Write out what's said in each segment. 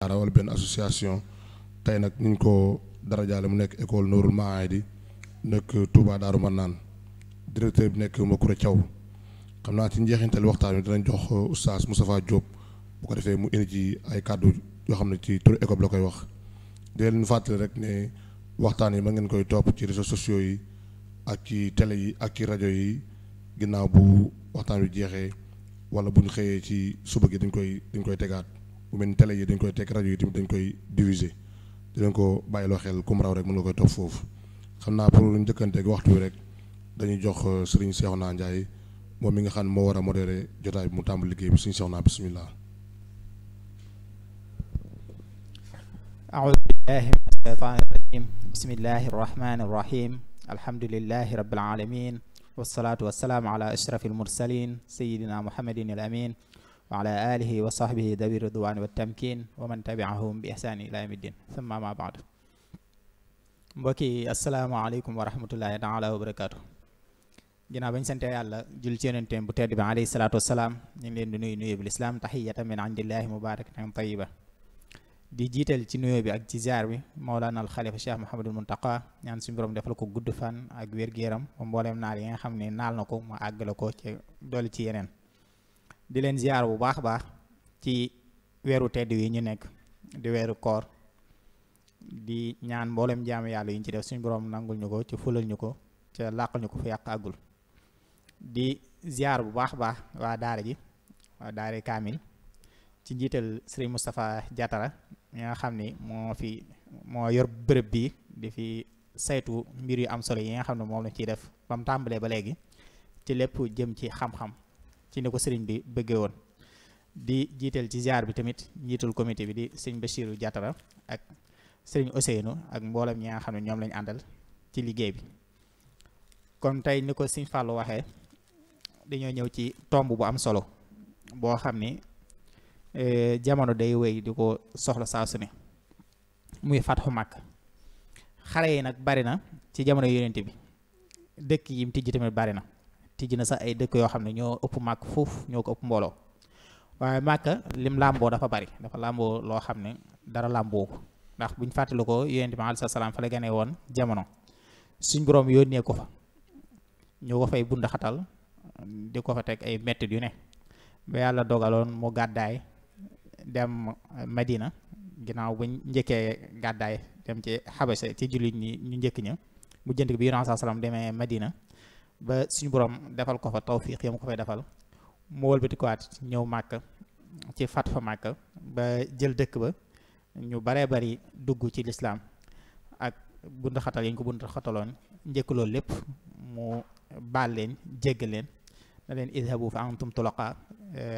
daara wala benn association tey nag ñu ko dara jaale mu nekk école Nourul Mahadi nekk Touba Daaru Marnaan directeur bi nekk Makoura Thiaw xam naa ci njeexintal waxtaan wi dinañ jox oustaz Moustapha Diop bu ko defee mu indi ci ay kàddu yoo xam ne ci turu école bi la koy wax di leen fàttali rek ne waxtaan yi mën ngeen koy topp ci réseaux sociaux yi ak ci télé yi ak ci rajo yi ginnaaw bu waxtaan wi jeexee wala bu ñu xëyee ci suba gi dañ koy tegaat bu mel ni télé yi dañ koy teg rajo yi tamit dañ koy diffuser di leen ko bàyyiloo xel kum raw rek mën nga koy topp foofu xam naa pour njëkkanteeg waxtu wi rek dañuy jox Serigne Cheikhouna Ndiaye moom mi nga xam ne moo war a modéré jotaay bi mu tàmbali liggéey bi Serigne Cheikhouna bismillah. أعوذ بالله من الشيطان الرجيم بسم الله الرحمن الرحيم الحمد لله رب العالمين والصلاة والسلام على أشرف المرسلين سيدنا محمد الأمين وعلى آله وصحبه ذوي الرضوان والتمكين ومن تبعهم بإحسان إلى يوم الدين ثم ما بعد mbokki asalaamaaleykum wa rahmatullahi taala wa barakaatu ginnaaw bañ sante yàlla jul ci yonenteem bu tedd bi alayhi salaatu wasalaam ñu ngi leen di nuyu bil islaam tahiyatan min indillahi mubarakatan tayyiba di jiital ci nuyoo bi ak ci ziar bi Mawlana al Khalifa Cheikh Mouhamadul Muntaqa ñaan suñu borom defal ko gudd fan ak wér-gu-yaram ba mbooleem naal yi nga xam ne naal na ko mu àggale ko ci dolli ci yeneen di leen ziar bu baax baax ci weeru tedd yi ñu nekk di weeru koor di ñaan mbooleem jaamu yàlla yi ñu ci def suñu borom nangul ñu ko ci fulal ñu ko ca làqal ñu ko fi yàq àggul di ziar bu baax baax waa daara ji waa daara kaamil ci njiital Serigne Moustapha Diatara mi nga xam ni moo yor bërëb bi di fi saytu mbir yu am solo yi nga xam ne moom la ciy def ba mu tàmbalee ba léegi ci lépp jëm ci xam-xam ci ni ko sëriñ bi bëggee woon di jiital ci ziar bi tamit njiitul comité bi di sëriñ Bachirou Diatara ak sëriñ Ousseynou ak mboolem ñi nga xam ne ñoom lañu àndal ci liggéey bi kon tey ni ko sëriñ Fallou waxee dañoo ñëw ci tomb bu am solo boo xam ni jamono day wéy di ko soxla saa su ne muy fatxu Makka xare yi nag bari na ci jamono yonent bi dëkk yim tijji tamit bari na tijji na sax ay dëkk yoo xam ne ñoo ëpp Makka foofu ñoo ko ëpp mbooloo waaye Makka lim làmboo dafa bari dafa làmboo loo xam ne dara làmboo ko ndax buñ fàttali ko yonent bi alayhi salaam fa la gane woon jamono suñ boroom yónnee ko fa ñu ko fay bund xatal di ko fa teg ay mettit yu ne ba yàlla dogaloon mu gàddaay dem Madina ginnaaw buñ njëkkee gàddaay dem ci Xabasa ci jullit ñi ñu njëkk ña mu jënd bi Yonent salaam demee Madina ba suñu borom defal ko fa tawfiq yam ko fay defal mu wëlbati ko waat ñëw Màkka ci fat fa Màkka ba jël dëkk ba ñu baree bari dugg ci lislaam ak bund xatal yañ ko bund xataloon njëkk loolu lépp mu baal leen jéggal leen na leen idhabu fa antum tulaqa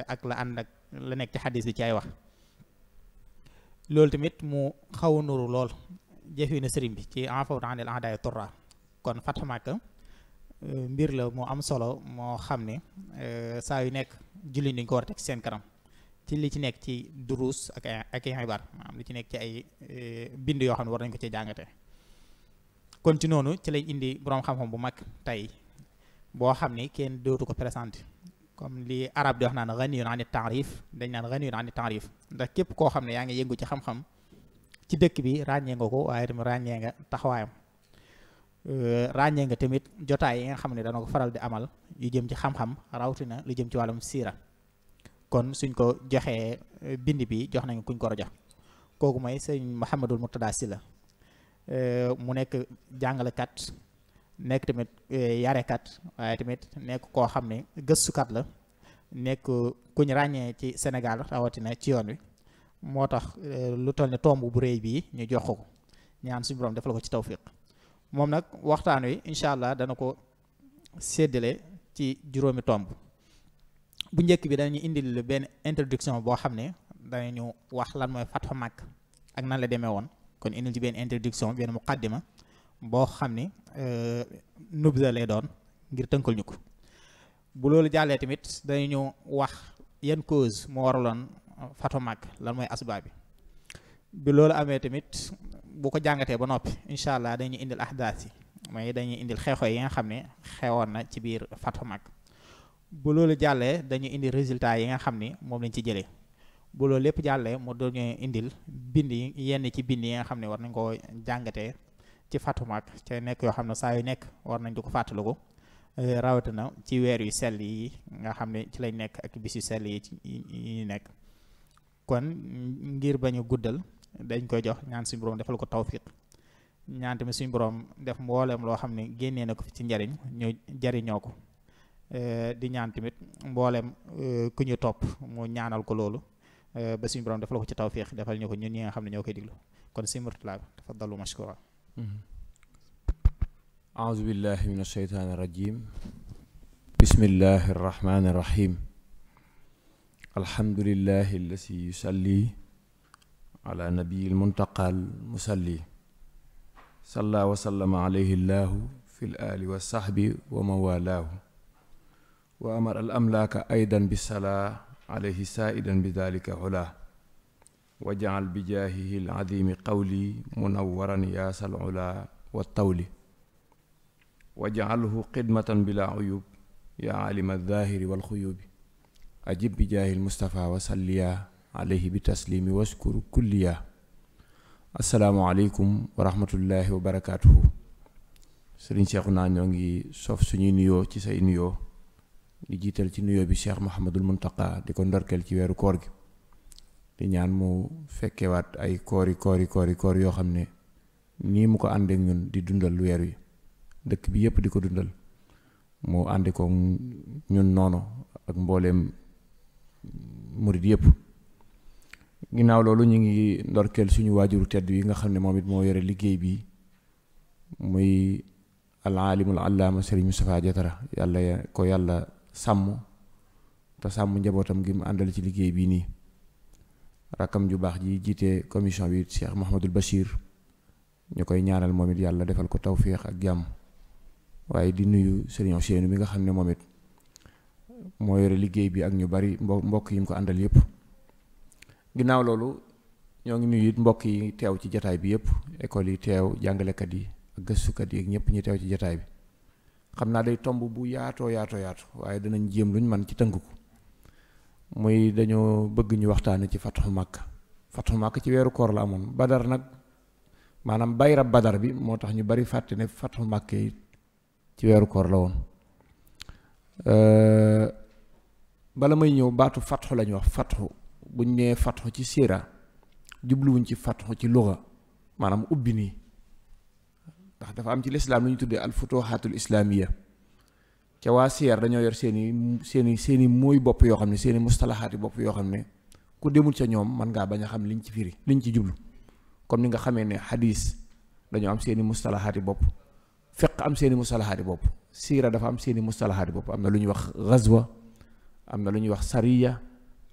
ak la ànd ak la nekk ci xadis bi ci ay wax loolu tamit mu xaw a nuru lool jëfee na sëriñ bi ci enfawt anil a'da'i turra kon fathu Makka mbir la moo am solo moo xam ne saa yu nekk julli dañ ko war a teg seen kanam ci li ci nekk ci duruus ak ay xibaar maanaam li ci nekk ci ay bind yoo xam ne war nañ ko ci jàngate kon ci noonu ci lañ indi boroom xam-xam bu mag tey boo xam ni kenn dootu ko présenté comme li arab di wax naan ghaniyun ani taarif dañ naan ghaniyun ani taarif ndax képp koo xam ne yaa ngi yëngu ci xam-xam ci dëkk bi ràññee nga ko waaye tamit ràññee nga taxawaayam ràññee nga tamit jotaay yi nga xam ne dana ko faral di amal yu jëm ci xam-xam rawatina lu jëm ci wàllum siira kon suñ ko joxee bind bi jox nañ kuñ ko jox kooku mooy sëñ Mouhamadul Mourtada Sylla mu nekk jàngalekat nekk tamit yarekat waaye tamit nekk koo xam ne gëstukat la nekk kuñ ràññee ci Sénégal rawatina ci yoon wi moo tax lu toll ne tomb bu rëy bii ñu jox ko ñaan suñu borom defal ko ci tawfiq moom nag waxtaan wi incha allah dana ko séddale ci juróomi tomb bu njëkk bi dañuy indil benn introduction boo xam ne danañu wax lan mooy fathu Makka ak nan la demee woon kon indil ci benn introduction benn muqaddima boo xam ni nubza lay doon ngir tënkal ñu ko bu loolu jàllee tamit dañu wax yan cause moo waraloon fathu Makka lan mooy asbaab bi loolu amee tamit bu ko jàngatee ba noppi incha allah dañuy indil ahdaas yi mooy dañuy indil xeexoo yi nga xam ne xewoon na ci biir fathu Makka bu loolu jàllee dañuy indi résultat yi nga xam ni moom lañ ci jëlee bu loolu lépp jàllee mu doon indil bind yi yenn ci bind yi nga xam ne war nañ koo jàngatee ci Fathu Makka te nekk yoo xam ne saa yu nekk war nañ di ko fàttaliku rawatina ci weer yu sell yi nga xam ne ci lañ nekk ak bis yu sell yi ci nekk. kon ngir bañu guddal dañ koy jox ñaan suñu borom defal ko tawfiq ñaan tamit suñu borom def mboolem loo xam ne génnee na ko fi ci njariñ ñu jariñoo ko di ñaan tamit mboolem ku ñu topp mu ñaanal ko loolu ba suñu borom defal ko ci tawfiq defal ñu ko ñun ñi nga xam ne ñoo koy diglu kon si murtala tafaddalu mashkura. a'uuzu billahi min ashaytaani rajim. bismillahi rahmaani rahim. alhamdulillahi allasi yusalli ala nabiyil muntaqal musalli salla wa sallama alayhi llahu fi l ali wa sahbi wa mawalaahu wa amara al amlaaka aydan bisalaa alayhi saaidan bi dalika ula wa jacal bi jaahihi l adimi qawli munawwaran yaasal ula wa tawli wa jacalhu xidmatan bila uyub yaa alima alzahiri walxuyubi ajib bi jaahil Mustafa wa salliya alayhi bi taslimi waskuru kulliya. asalaamualeykum wa rahmatullahi wa barakaatuhu. sëriñ Seexuna ñoo ngi sof suñuy nuyoo ci say nuyoo di jiital ci nuyoo bi Cheikh Mouhamadul Muntaqa di ko ndorkeel ci weeru koor gi di ñaan mu fekkewaat ay koor yoo xam ne nii mu ko àndeek ñun di dundal weer wi dëkk bi yépp di ko dundal mu àndi ko ñun noonu ak mbooleem murid yëpp. ginnaaw loolu ñu ngi ndorkeel suñu waajuru tedd yi nga xam ne moom it moo yore liggéey bi muy al aalimul allaama Sëriñ Moustapha Diatara yàlla sàmm te sàmm njabootam gi mu àndal ci liggéey bii nii. rakkam ju baax ji jiite commission bi Cheikh Mouhamadul Bachir ñu koy ñaanal moom it yàlla defal ko tawféex ak jàmm waaye di nuyu Sëriñ Ousseynou mi nga xam ne moom it moo yore liggéey bi ak ñu bari mbokk yi mu ko àndal yépp. ginnaaw loolu ñoo ngi nuyu it mbokk yi teew ci jataay bi yépp école yi teew jàngalekat yi ak gëstukat yi ak ñëpp ñi teew ci jataay bi. xam naa day tomb bu yaatoo waaye danañ jéem luñ man ci tënk ko muy dañoo bëgg ñu waxtaane ci Fathu Makka ci weeru koor la amoon. Badar nag maanaam bayrab Badar bi moo tax ñu bari fàtte ne Fathu Makka yi ci weeru koor la woon. bala may ñëw baatu fatxu lañu wax fatxu buñ nee fatxu ci siira jubluwuñ ci fatxu ci luga maanaam ubbi nii ndax dafa am ci lislaam lu ñu tuddee al futuhaatul islaamiya ca waa siyaar dañoo yor seeni mooy bopp yoo xam ne seeni mustalahaati bopp yoo xam ne ku demul ca ñoom mën ngaa bañ a xam liñ ci firi liñ ci jublu comme ni nga xamee ne xadiis dañoo am seeni mustalahaati bopp fiq am seeni mustalahaati bopp siira dafa am seeni mustalahaati bopp am na lu ñuy wax gazwa am na lu ñuy wax sariya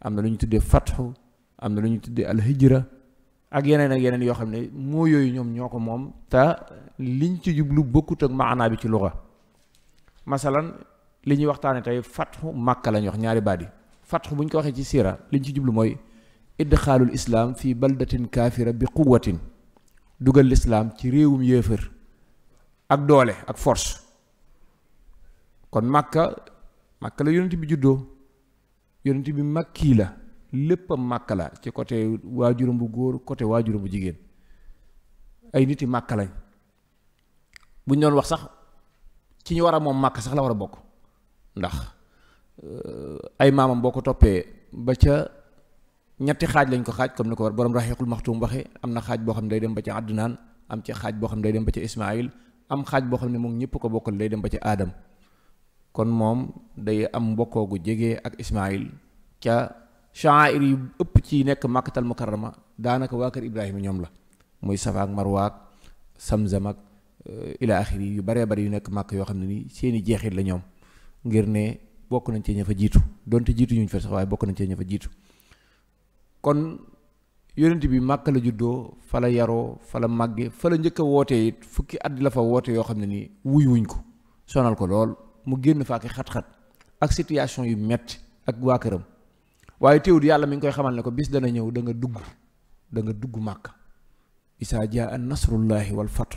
am na lu ñu tuddee fatxu am na lu ñu tuddee alhijra ak yeneen yoo xam ne moo yooyu ñoom ñoo ko moom te liñ ci jublu bokkut ak maanaa bi ci luga. masalan li ñuy waxtaane tey fatxu Makka lañu wax ñaari baat yi fatxu bu ñu ko waxee ci siira liñ ci jublu mooy idxaalul islaam fi baldatin kaafira bi quwwatin dugal lislaam ci réewum yéefër ak doole ak force. kon Makka la yonent bi juddoo yonent bi makki la léppam Makka la ci côté waajuram bu góor côté waajuram bu jigéen ay niti Makka lañ buñ doon wax sax ci ñu war a moom Makka sax la war a bokk ndax ay maamam boo ko toppee ba ca ñetti xaaj lañ ko xaaj comme ni ko war borom Raxiiqul Maxtuum waxe am na xaaj boo xam ne day dem ba ca Adnaan am ci xaaj boo xam ne day dem ba ca Ismaayil am xaaj boo xam ne moom ñëpp ko bokkal day dem ba ca Aadam kon moom day am mbokkoo gu jege ak Ismaayil ca sha'air yu ëpp ci nekk Makkatal Mukarrama daanaka waa kër Ibrahima ñoom la muy Safa ak Marwa ak Samzam ak ila axiri yu baree bari yu nekk Makka yoo xam ne ni seeni jeexit la ñoom ngir ne bokk nañ ci ña fa jiitu donte jiitu ñu fa sax waaye bokk nañ ci ña fa jiitu. kon yonent bi Makka la juddoo fa la yaroo fa la màgge fa la njëkk a wootee it fukki at la fa woote yoo xam ne nii wuñ ko sonal ko lool mu génn fa ak xat-xat ak situation yu metti ak waa këram waaye teewul yàlla mi ngi koy xamal ne ko bis dana ñëw da nga dugg Makka isaa jaa nasrullahi wal fath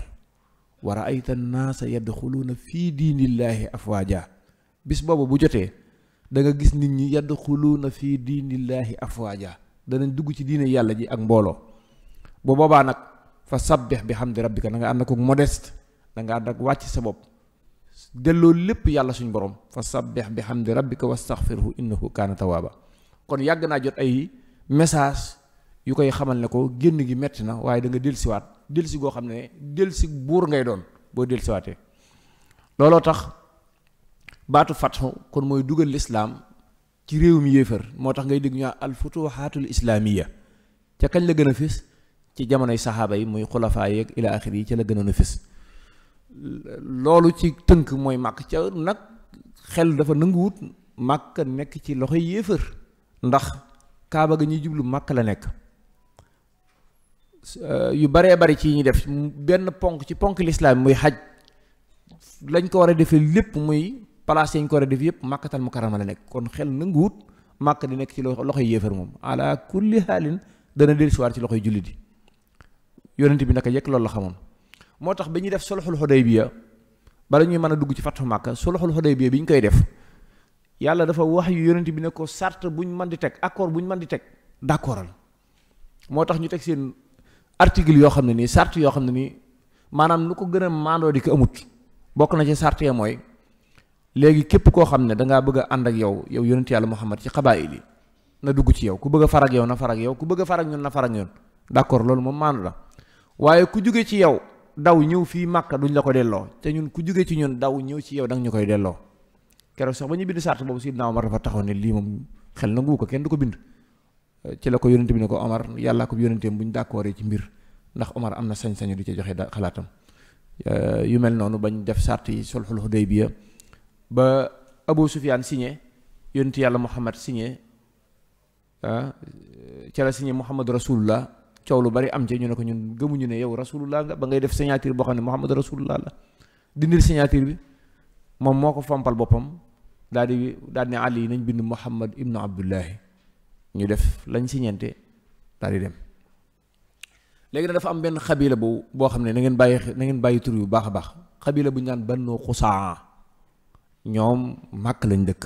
wa ra'ayta an-naasa yadxuluuna fii diinillaahi afwaaja bis boobu bu jotee da nga gis nit ñi yadxuluuna fii diinillaahi afwaaja danañ dugg ci diine yàlla ji ak mbooloo. bu boobaa nag fa sabbih bi hamdi rabbika da nga ànd ak modeste da nga ànd ak wàcc sa bopp delloo lépp yàlla suñ borom fa sabbih bi hamdi rabbika wastaghfirhu innahu kaana tawaaba. kon yàgg naa jot ay message yu koy xamal ne ko génn gi metti na waaye da nga dellusiwaat dellusi goo xam ne dellusi buur ngay doon boo dellusiwaatee. looloo tax baatu fatxu kon mooy dugal lislaam ci réew mi yéefar moo tax ngay dégg ñu al futuhaatul islaamiya ca kañ la gën a fis ci jamonoy saxaaba yi muy xulafaa yeeg ila axir yi ca la gënoon a fis. loolu ci tënk mooy màkk ca nag xel dafa nanguwut màkk nekk ci loxoy yéefar ndax kaaba ga ñuy jublu màkk la nekk. yu baree bari ci ñuy def benn ponk ci ponk lislaam muy xaj lañ ko war a defee lépp muy place yañ ko war a def yëpp màkkatal mukarrama la nekk kon xel nanguwut màkk di nekk ci loxoy yéefar moom ala kulli xaalin dana dellusiwaat ci loxoy jullit yi. yonent bi naka jekk loolu la xamoon moo tax ba ñuy def sulhul Hudaybiya bala ñuy mën a dugg ci fathu Màkka sulhul Hudaybiya bi ñu koy def yàlla dafa wax yu yonent bi ne ko sart buñ mën di teg accord buñ mën di teg d'accordal moo tax ñu teg seen article yoo xam ne nii sart yoo xam ne nii maanaam lu ko gën a maandoo di ko amut bokk na ci sart ya mooy léegi képp koo xam ne dangaa bëgg a ànd ak yow yonent yàlla Muhammad ci xabaayil yi na dugg ci yow ku bëgg a farag yow na farag yow ku bëgg a farag ñun na farag ñun d'accord loolu moom maandu la waaye ku jóge ci yow daw ñëw fii Màkka duñ la ko delloo te ñun ku jóge ci ñun daw ñëw ci yow danga ñu koy delloo. keroog sax ba ñu bind sart boobu Sidna Omar dafa taxaw ne lii moom xel nangu ko kenn du ko bind ci la ko yonente bi ne ko Omar yàllaa ko yonenteem bu ñu d'accordé ci mbir ndax Omar am na sañ-sañu di ca joxe xalaatam. yu mel noonu bañ def sart yi sulhul Hudaybiya ba Abu Sufyaan signé yonente yàlla Muhammad signé ca la signé Muhammad Rasulullah coow lu bari am ci ñu ne ko ñun gëmuñu ne yow Rasulullah nga ba ngay def signature boo xam ne Muhammad Rasulullah la dindil signature bi moom moo ko fompal boppam daal di ne Ali yi nañ bind Muhammad ibnu Abdullahi ñu def lañ siñente daal di dem. léegi nag dafa am benn xabila boo xam ne na ngeen bàyyi tur yu baax a baax xabila bu ñu naan Banu Xusaa ñoom Màkk lañ dëkk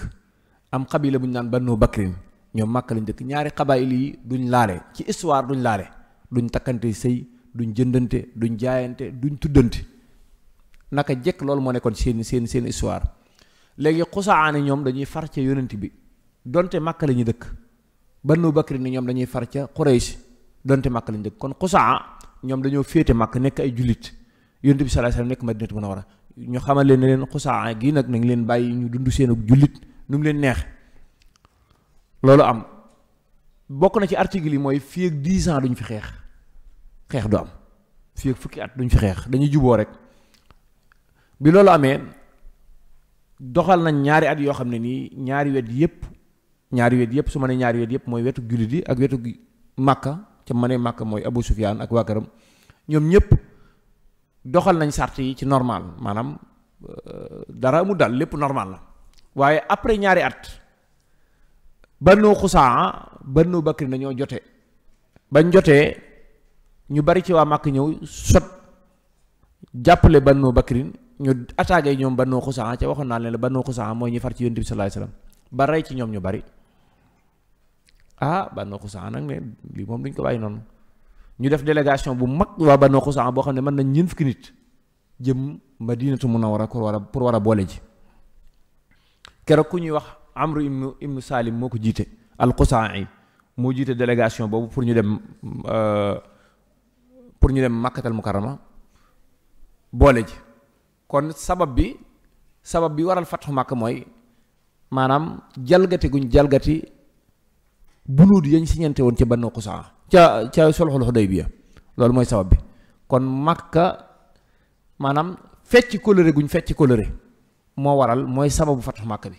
am xabila bu ñu naan Banu Bakrin ñoom Màkk lañ dëkk ñaari xabaayil yi duñ laale ci histoire duñ laale duñ takkante sëy duñ jëndante duñ jaayante duñ tuddante naka jekk loolu moo nekkoon seen histoire. léegi Xusaa ne ñoom dañuy far ca yonent bi donte Màkk la ñu dëkk Banu Bakrin ni ñoom dañuy far ca Quraysh donte Màkk lañ dëkk kon Xusaa ñoom dañoo féete Màkk nekk ay jullit yonent bi sallallahu alayhi wasallam nekk Madinatu Munawwara ñu xamal leen ne leen Xusaa gi nag nañ leen bàyyi ñu dund seen ak jullit nu mu leen neex. loolu am bokk na ci article yi mooy fii ak 10 ans duñ fi xeex du am fii ak fukki at duñ fi xeex dañuy juboo rek. bi loolu amee doxal nañ ñaari at yoo xam ne nii ñaari wet yépp su ma nee ñaari wet yépp mooy wetu jullit yi ak wetu Màkka ca ma ne Màkka mooy Abu Sufyaan ak waa këram ñoom ñépp doxal nañ sart yi ci normal maanaam dara amul daal lépp normal la waaye après ñaari at Banu Xusaa Banu Bakri nañoo jote bañ jotee ñu bari ci waa Màkk ñëw sot jàppale Banu Bakrin ñu attaqué ñoom Banu Xusaa ca waxoon naa leen la Banu Xusaa mooy ñi far ci Yonent bi sallallahu alayhi wasallam ba rey ci ñoom ñu bari Banu Xusaa nag ne lii moom duñ ko bàyyi noonu ñu def délégation bu mag waa Banu Xusaa boo xam ne mën nañ ñeent fukki nit jëm Madinatu Munawwara pour war a boole ji keroog ku ñuy wax Amru ibnu Salim moo ko jiite al-Xusaa'i moo jiite délégation boobu pour ñu dem Makkatal Mukarrama boole ji kon sabab bi waral fatxu Makka mooy maanaam jalgati guñ jalgati bunuud yañ siñante woon ca Banu Xusaa ca sulhul Hudaybiya loolu mooy sabab bi kon Makka maanaam fecc kóllëre guñ fecc kóllëre moo waral mooy sababu fatxu Makka bi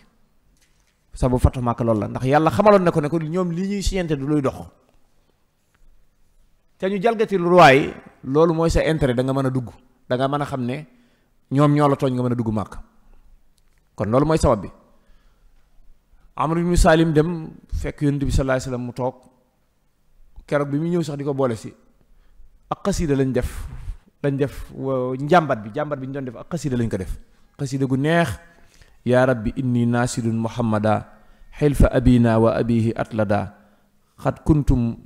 sababu fatxu Makka loolu la ndax yàlla xamaloon na ko ne ko ñoom li ñuy siñante du luy dox te ñu jalgati lu ruwaay loolu mooy sa intérêt da nga mën a dugg da nga mën a xam ne ñoom ñoo la tooñ nga mën a dugg Makka kon loolu mooy sabab bi Amr ibn Salim dem fekk Yonent bi sallallahu alayhi wasallam mu toog keroog bi muy ñëw sax di ko boole si ak xasida lañ def njàmbat bi ñu doon def ak xasida lañ ko def xasida gu neex yaa rabbi inni naasidun muhammada xilfa abina wa abihi atlada xat kuntum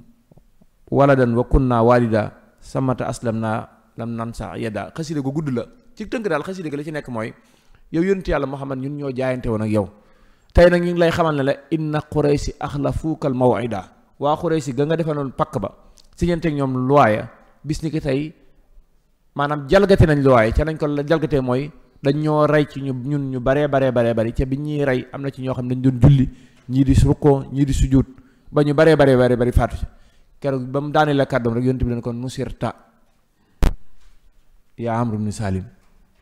waladan wa kunna walida samata aslam naa lam nan sa yedda xasida gu gudd la ci tënk daal xasida gi la ci nekk mooy yow yonent yàlla Muhammad ñun ñoo jaayante woon ak yow tey nag ñu ngi lay xamal ne la inna Quraysi axlafuukal maw'ida waa Quraysi ga nga defee noonu pakk ba siñanteeg ñoom luwaaya bis ni ki tey maanaam jalgate nañ luwaaya ca nañ ko la jalgatee mooy dañ ñoo rey ci ñun ñu baree bari ca bi ñuy rey am na ci ñoo xam ne dañ doon julli ñii di rukkoo ñii di sujjóot ba ñu baree bari faatu ci keroog ba mu daanee la kàddoom rek yonent bi leen kon nusirta yaa Amru ibn Salim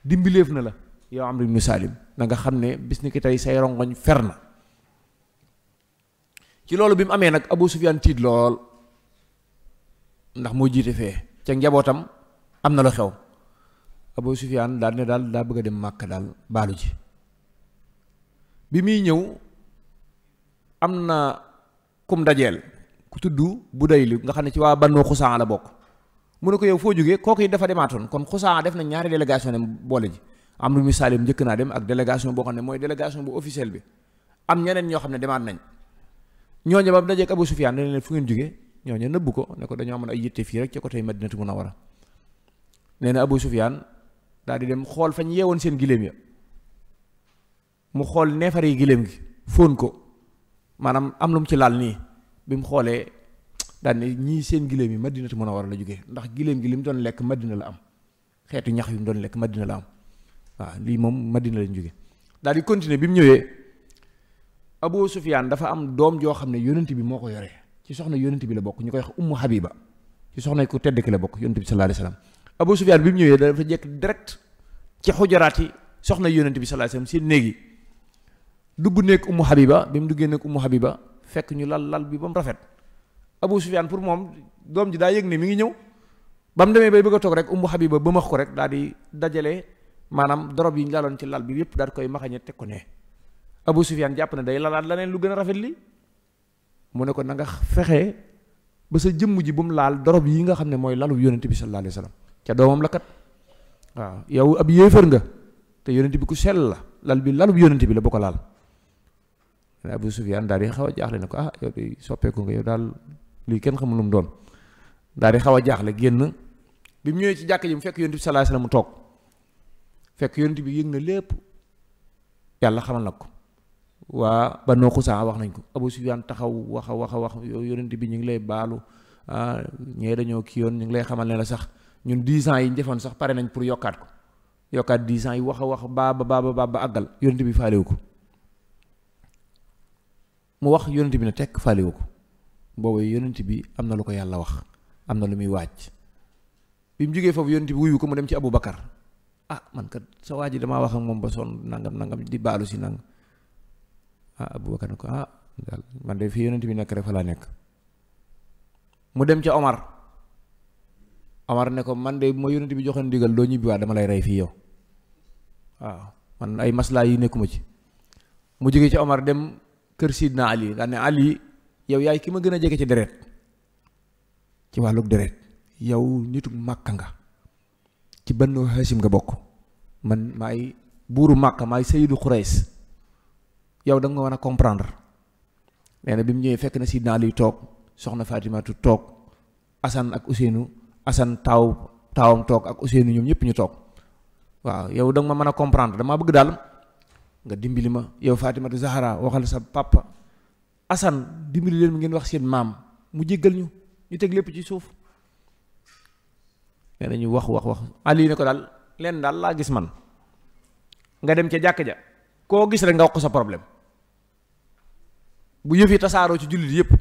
dimbileef na la yow Amru ibn Salim na nga xam ne bis ni ki tey say rongoñ fer na ci loolu bi mu amee nag Abu Sufyaan tiit lool ndax moo jiite fee ca njabootam am na lu xew Abu Sufyaan daal ne daal daa bëgg a dem Màkka daal baalu ji bi muy ñëw am na kum dajeel ku tudd Budayl nga xam ne ci waa Banu Xusaa la bokk mu ne ko yow foo jógee kooku yi dafa demaatoon kon Xusaa def na ñaari délégation dem boole ji Amru ibn Salim njëkk naa dem ak délégation boo xam ne mooy délégation bu officiel bi am ñeneen ñoo xam ne demaat nañ ñooñu ba mu dajeek Abu Sufyaan ne leen fu ngeen jógee ñooñu nëbbu ko ne ko dañoo amoon ay yitte fii rek ca côté Madinatu Munawwara nee na Abu Sufyaan daal di dem xool fañ yeewoon seen giléem ya mu xool neefare yi giléem gi fóon ko maanaam am lu mu ci laal nii bi mu xoolee daal ne ñii seen giléem yi Madinatu Munawwara la jógee ndax giléem gi li mu doon lekk Madina la am xeetu ñax yu mu doon lekk Madina la am waaw lii moom Madina lañ jóge daal di continuer bi mu ñëwee Abu Sufyaan dafa am doom joo xam ne yonent bi moo ko yore ci soxna yonent bi la bokk ñu koy wax Ummu Habiba ci soxna ku tedd ki la bokk yonent bi sallallahu alayhi wasallam Abu Sufyaan bi mu ñëwee dafa jekk direct ci xujaraat yi soxna yonent bi sallallahu alayhi wasallam seen néeg yi dugg nekk Ummu Habiba bi mu duggee nekk Ummu Habiba fekk ñu lal bi ba mu rafet Abu Sufyaan pour moom doom ji daa yëg ne mi ngi ñëw ba mu demee bay bëgg a toog rek Ummu Habiba ba max ko rek daal di dajale maanaam dorob yi ñu laloon ci lal bi yépp daal di koy maxañe teg ko ne Abu Sufyaan jàpp ne day lalaat leneen lu gën a rafet li mu ne ko na nga fexe ba sa jëmm ji bu mu laal dorob yi nga xam ne mooy lalu yonent bi sallallahu alayhi wasallam ca doomam la kat waaw yow ab yéefar nga te yonent bi ku sell la lal bi lalu yonent bi la bu ko laal Abu Sufyaan daal di xaw a jaaxle ne ko ah yow de soppeeku nga yow daal lii kenn xamul lu mu doon daal di xaw a jaaxle génn bi mu ñëwee ci jàkk ji mu fekk yonent bi sallallahu alayhi wasallam mu toog fekk yonent bi yëg na lépp yàlla xamal na ko waa Banu Xusaa wax nañ ko Abu Sufyaan taxaw wax yow yonent bi ñu ngi lay baalu ñee dañoo kii yoon ñu ngi lay xamal ne la sax ñun 10 ans yi ñu defoon sax pare nañ pour yokkaat 10 ans yi wax ba àggal yonent bi faalewu ko mu wax yonent bi ne tekk faalewu ko boobu yonent bi am na lu ko yàlla wax am na lu muy waaj bi mu jógee foofu yonent bi wuyu ko mu dem ci Abu Bakar man kat sa waa ji damaa wax ak moom ba sonn nangam di baalu si nangam Abu Bakar ne ko daal man de fii yonent bi nekk rek fa laa nekk mu dem ca Omar ne ko man de ma yonent bi joxoon ndigal doo ñibbiwaat dama lay rey fii yow waaw man ay maslaa yi nekkuma ci mu jógee ci Omar dem kër Sidna Ali daal ne Ali yow yaay ki ma gën a jege ci deret ci wàllug deret yow nitu Màkka nga ci Banu Haasim nga bokk man maay buuru Màkka maay Sayyidu Xurays yow da nga ma mën a comprendre nee na bi mu ñëwee fekk na Sidna Ali toog soxna Fatimatu toog Asan ak Ousseynou Asan taawam toog ak Ousseynou ñoom ñëpp ñu toog waaw yow da nga ma mën a comprendre damaa bëgg daal nga dimbali ma yow Fatimatu Zahra waxal sa papa Asan dimbali leen mu ngeen wax seen maam mu jéggal ñu teg lépp ci suuf nee na ñu wax Ali ne ko daal leen daal laa gis man nga dem ca jàkk ja koo gis rek nga wax ko sa problème bu yëf yi tasaaroo ci jullit yépp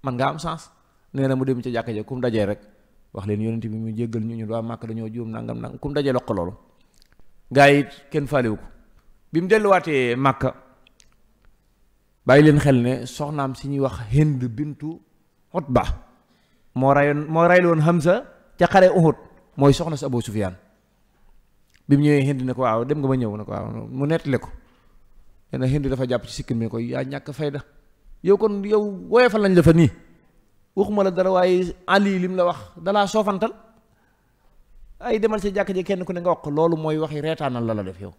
man nga am sens nee na mu dem ca jàkk ja kum dajee rek wax leen yonent bi mu jéggal ñu waa Màkk dañoo juum nangam kum dajee loq loolu gaa yi kenn faalewu ko bi mu delluwaatee Màkka bàyyi leen xel ne soxnaam si ñuy wax Hind bintu Utba moo raylu woon Hamza ca xare Uhud mooy soxna si Abu Sufyaan bi mu ñëwee Hind ne ko waaw dem nga ma ñëw ne ko waaw mu nettali ko nee na Hind dafa jàpp ci sikkim ne ko yaa ñàkk fayda yow kon yow woyofal nañ la fa nii waxuma la dara waaye Ali lim la wax dalaa soofantal ay demal ci jàkk ji kenn ku ne nga wax ko loolu mooy waxi reetaanal la def yow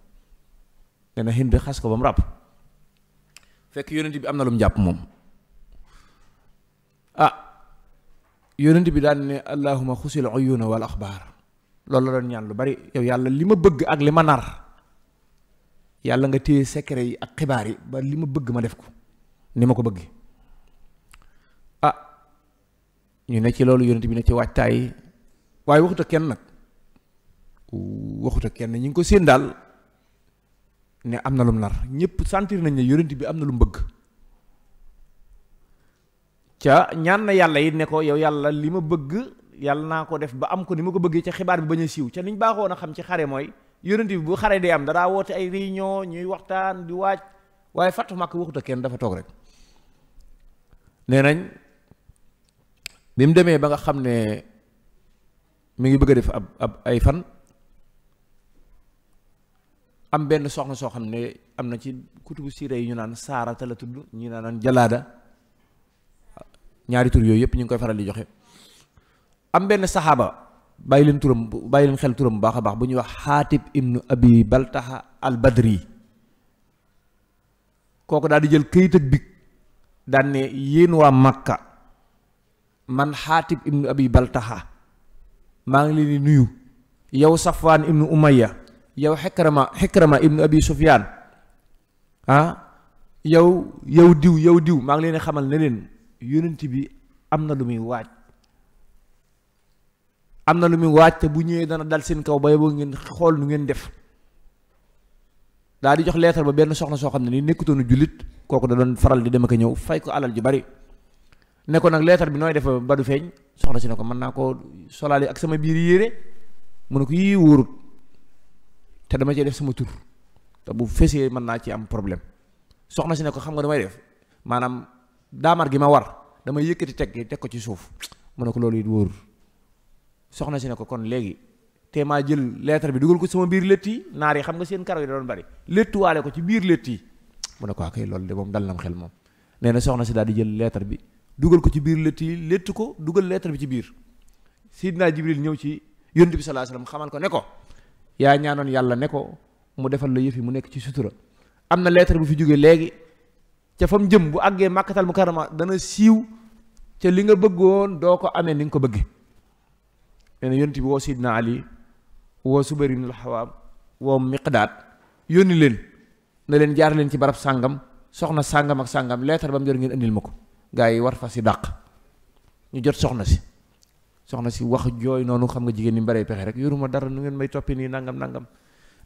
nee na Hind xas ko ba mu ràpp fekk yonent bi am na lu mu jàpp moom yonent bi daan ne allahuma xusil uyuna wal axbaar, loolu la doon ñaan lu bari. yow yàlla li ma bëgg ak li ma nar, yàlla nga téye secret yi ak xibaar yi ba li ma bëgg ma def ko ni ma ko bëgg. ñu ne ci loolu, yonent bi ne ci waajtaay, waaye waxut ak kenn nag, waxut ak kenn, ñu ngi ko séen daal ne am na lu mu nar. ñëpp sentir nañ ne yonent bi am na lu mu bëgg. ca ñaan na yàlla it ne ko yow yàlla li ma bëgg yàlla naa ko def ba am ko ni ma ko bëggee, ca xibaar bi bañ a siiw. ca niñ baaxoon a xam ci xare mooy yonent bi bu xare dee am dadaa woote ay réunion, ñuy waxtaan di waaj, waaye fàttu màkk waxut ak kenn, dafa toog rek. nee nañ bi mu demee ba nga xam ne mi ngi bëgg a def ab ay fan, am benn soxna soo xam ne am na ci kutubu siira yi ñu naan saarata la tudd, ñu naan jalaada, ñaari tur yooyu yëpp ñu ngi koy faral di joxe. am benn saxaaba, bàyyi leen xel turam bu baax a baax, bu ñuy wax xaatib ibnu abi baltaha al badri. kooku daal di jël këyit ak big daan ne yéen waa Makka, man xaatib ibnu abi baltaha maa ngi leen di nuyu, yow Safwaan ibnu Umayya, yow Xikrama ibnu abi Sufyaan, yow diw maa ngi leen di xamal ne leen yonent bi am na lu muy waaj, te bu ñëwee dana dal seen kaw ba yeboo ngeen xool nu ngeen def. daa di jox leetar ba benn soxna soo xam ne ni nekkutoonu jullit, kooku da doon faral di dem ak ñëw, fay ko alal ju bari. ne ko nag leetar bi nooy def ba du feeñ. soxna si ne ko mën naa koo solaale ak sama biir yére. mu ne ko yii wóorut, te dama cee def sama tur, te bu fesee mën naa ci am problème. soxna si ne ko xam nga damay def, maanaam daamar gi ma war damay yëkkati teg ko ci suuf. mu ne ko loolu it wóor. soxna si ne ko kon léegi te maa jël leetar bi dugal ko sama biir létt yi, naar yi xam nga seen karaw yi da doon bari, léttuwaale ko ci biir létt yi. mu ne ko kay loolu de moom dal nam xel moom. nee na soxna si daal di jël leetar bi dugal ko ci biir létt yi, létt ko dugal leetar bi ci biir. Sidna Jibril ñëw ci yonent bi sallallahu alayhi wasallam xamal ko ne ko yaa ñaanoon yàlla ne ko mu defal la yëf yi mu nekk ci sutura. am na leetar bu fi jógee léegi ca fam jëm, bu àggee Makkatal Mukarrama dana siiw, ca li nga bëggoon doo ko amee ni nga ko bëggee. nee na yonent bi woo Sidna Ali, woo Subayr ibn al-Xawaam, woo Miqdaad, yónni leen na leen jaar leen ci barab sàngam, soxna sàngam ak sàngam, leetar ba mu jot ngeen indil ma ko. gaa yi war fa si dàq, ñu jot soxna si wax jooy noonu, xam nga jigéen ñi mbaree pexe rek, yoruma dara, nu ngeen may toppi nii nangam.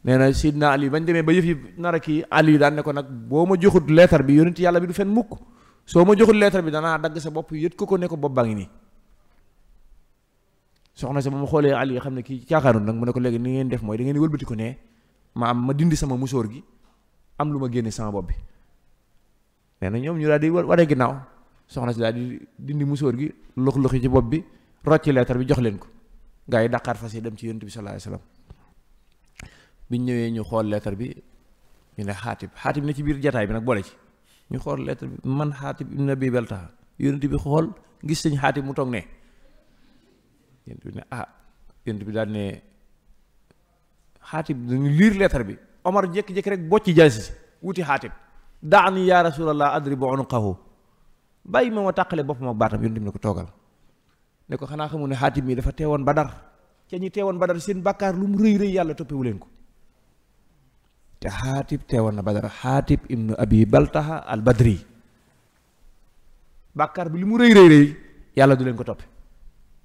nee na Sidna Ali bañ demee ba yëf yi nar a kii, Ali daan ne ko nag boo ma joxut leetar bi yonent yàlla bi du fen mukk, soo ma joxut leetar bi danaa dagg sa bopp yët ko ne ko bopp baa ngi nii. soxna si ba mu xoolee Ali xam ne kii caaxaanut nag, mu ne ko léegi ni ngeen def mooy da ngeen wëlbati ko ne ma dindi sama musóor gi, am lu ma génne sama bopp bi. nee na ñoom ñu daal di waree ginnaaw, soxna si daal di dindi musóor gi, lux-luxi ci bopp bi, rocci leetar bi jox leen ko. gaa yi daqaar fas yi dem ci yonent bi sallallahu alayhi wasallam. biñ ñëwee ñu xool leetar bi, ñu ne xaatib ne ci biir jataay bi nag boole ci. ñu xool leetar bi, man xaatib ibn abi baltaha, yonent bi xool gis sëñ xaatib mu toog ne. yonent bi ne yonent bi daal ne xaatib dañu liir leetar bi. Omar jékki-jékki rek bocci jaasi si wuti xaatib, daani yaa rasulallah adribu unuqahu, bàyyi ma tàqale boppam ak baatam. yonent bi ne ko toogal, ne ko xanaa xamu ne xaatib mi dafa teewoon Badar, ca ñi teewoon Badar seen bàkkaar lu mu rëy yàlla toppewu leen ko, te xaatib teewoon na Badar. xaatib ibnu abi baltaha al badri, bàkkaar bi lu mu rëy yàlla du leen ko toppe.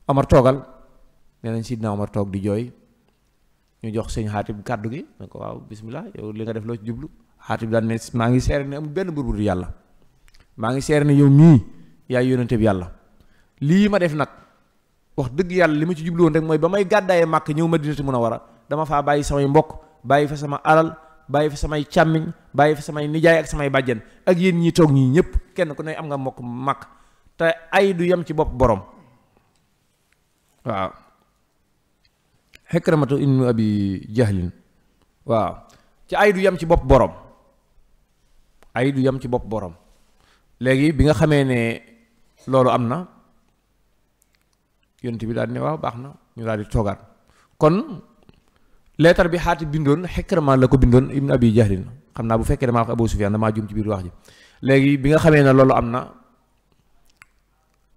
Omar toogal, nee nañ Sidna Omar toog di jooy, ñu jox sëñ xaatib kàddu gi, ne ko waaw bismillah, yow li nga def loo ci jublu. xaatib daal ne maa ngi seere ne amul benn buur bu dul yàlla, maa ngi seere ne yow mii yaay yónnente bi yàlla. lii ma def nag wax dëgg yàlla li ma ci jublu woon rek mooy ba may gàddaayee Màkk ñëw Madinatu Munawwara, dama faa bàyyi samay mbokk, bàyyi fa sama alal, bàyyi fa samay càmmiñ, bàyyi fa samay nijaay ak samay bàjjen, ak yéen ñi toog ñii ñëpp kenn ku ne am nga mbokk Màkk, te ay du yem ci bopp borom. waaw Xikramatu ibnu abi jahlin, waaw ci ay du yem ci bopp borom, ay du yem ci bopp borom. léegi bi nga xamee ne loolu am na, yonent bi daal ne waaw baax na, ñu daal di toogaat. kon leetar bi xaatib bindoon Xikrama la ko bindoon ibnu abi jahlin, xam naa bu fekkee damaa wax Abu Sufyaan damaa jum ci biir wax ji. léegi bi nga xamee ne loolu am na,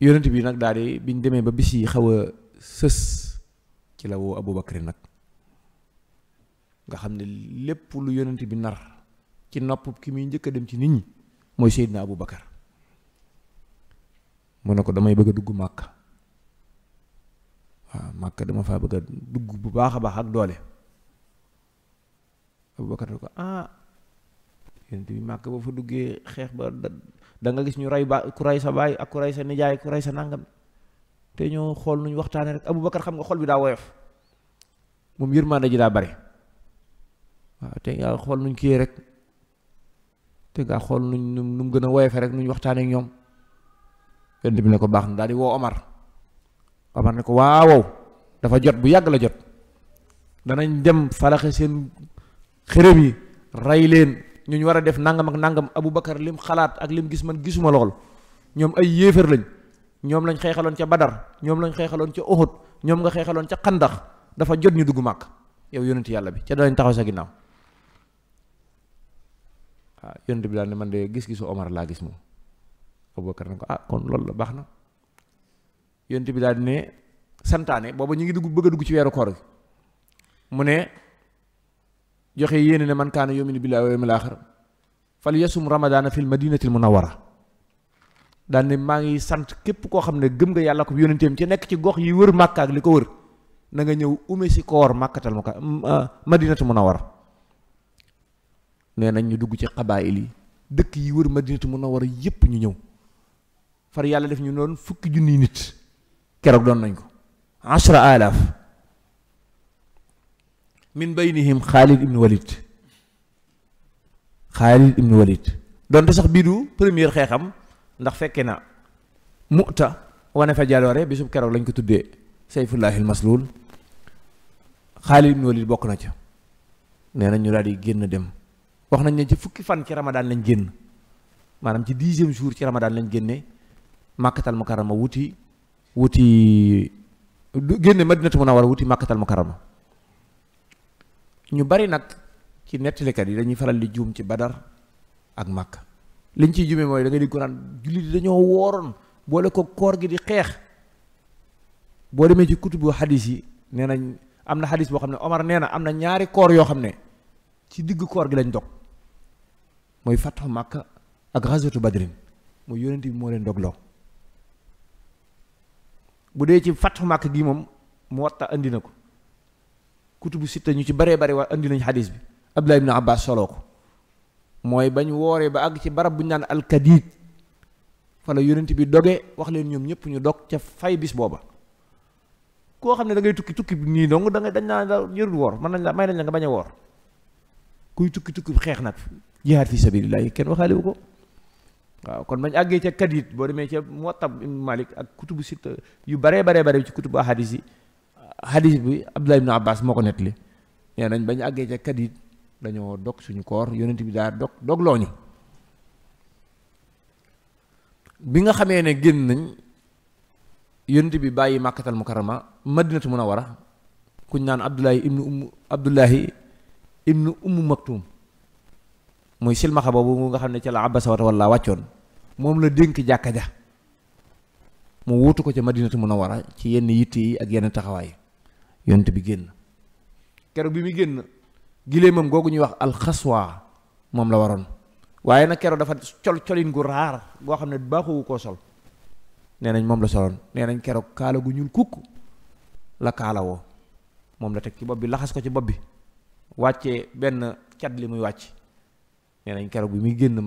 yonent bi nag daal di biñ demee ba bis yi xaw a sës ci la woo Abubakar nag nga xam ne lépp lu yonent bi nar ci nopp ki muy njëkk a dem ci nit ñi mooy Seydina Abubakar mu ne ko damay bëgg a dugg Màkka waaw Màkka dama faa bëgg a dugg bu baax a baax ak doole Abubakar ne ko yonent bi Màkka ba fa duggee xeex ba da nga gis ñu rey ba ku rey sa baay ak ku rey sa nijaay ku rey sa nàngam te ñoo xool nuñ waxtaane rek Abubakar xam nga xol bi daa woyof moom yërmande ji daa bari waaw te nga xool nuñ kii rek te nga xool nuñ nu mu gën a woyofe rek nuñ waxtaane ak ñoom yonent bi ne ko baax na daal di woo Omar ne ko waaw dafa jot bu yàgg la jot danañ dem falaxe seen xërëm yi rey leen ñu war a def nangam ak nangam. Abubakar lim xalaat ak lim gis man gisuma lool ñoom ay yéefar lañ ñoom lañ xeexaloon ca Badar ñoom lañ xeexaloon ca Uhud ñoom nga xeexaloon ca Xandax dafa jot ñu dugg Màkk yow yonent yàlla bi ca danañ taxaw sa ginnaaw waaw yonent bi daal ne man de gis-gisu Omar laa gis moom Abubakar ne ko kon loolu la baax na yonent bi daal di ne santaane booba ñu ngi bëgg a dugg ci weeru koor gi mu ne joxe yéene ne man kaana yu'minu billaahi wal yawmil aaxir fal yasum ramadaana fil madinatil munawwara daal ne maa ngi sant képp koo xam ne gëm nga yàlla ko yónenteem ci nekk ci gox yi wër Màkka ak li ko wër na nga ñëw ume si koor Màkkatal madinatul munawwara nee nañ ñu dugg ci xabaayil yi dëkk yi wër madinatul munawwara yépp ñu ñëw far yàlla def ñu noonu 10,000 nit keroog doon nañ ko 10,000 min baynihim Xaalid ibn Walid donte sax bii du première xeexam ndax fekke na Mu'ta wane fa jaloore bisub keroog lañ ko tuddee Sayfullahil Maslul Xaalid ibn Walid bokk na ca nee nañ ñu daal di génn dem wax nañ ne ci fukki fan ci Ramadan lañ génn maanaam ci 10e jour ci Ramadan lañ génne Makkatal Mukarrama wuti génne Madinatu Munawwara wuti Makkatal Mukarrama ñu bari nag ci nettalikat yi dañuy faral di juum ci Badar ak Makka liñ ciy jume mooy da ngay di ko naan jullit yi dañoo wooroon boole ko koor gi di xeex boo demee ci kutubu xadis yi nee nañ am na xadis boo xam ne Omar nee na am na ñaari koor yoo xam ne ci digg koor gi lañ dog mooy fatxu Makka ak xaswatu Badrin mooy yonent bi moo leen dogloo bu dee ci fatxu Makka gi moom mu watta andi na ko kutubu sitta ñu ci baree bare waa andi nañ xadis bi Abdullah ibn Abbas soloo ko mooy bañ wooree ba àgg ci barab bu ñu naan alkadiid fa la yonent bi doge wax leen ñoom ñëpp ñu dog ca fay bis booba koo xam ne da ngay tukki nii dong da nga dañ naa la jërul woor mën nañ la may nañ la nga bañ a woor kuy tukki xeex nag jihaad fi sabilillah kenn waxaale wu ko waaw kon bañ àggee ca kadiid boo demee ca Muwatta Ibn Malik ak kutubu sitta yu baree ci kutubu hadis yi hadis bi Abdullah ibn Abbas moo ko nettali nee nañ bañ àggee ca kadiid dañoo dog suñu koor yonent bi daa dog looñu bi nga xamee ne génn nañ yonent bi bàyyi Makkatal Mukarrama Madinatu Munawwara kuñ naan Abdullahi ibnu Ummu Maktum muy silmaxa boobu nga xam ne ca la Abasa wa tawalla wàccoon moom la dénk jàkka ja mu wuutu ko ca Madinatu Munawwara ci yenn yitt yi ak yenn taxawaay yonent bi génn keroog bi muy génn giléemam googu ñuy wax alxaswa moom la waroon waaye nag keroog dafa colin gu raar boo xam ne baaxuwu koo sol nee nañ moom la soloon nee nañ keroog kaala gu ñuul kukk la kaala woo moom la teg ci bopp bi laxas ko ci bopp bi wàccee benn cat li muy wàcc nee nañ keroog bi muy génn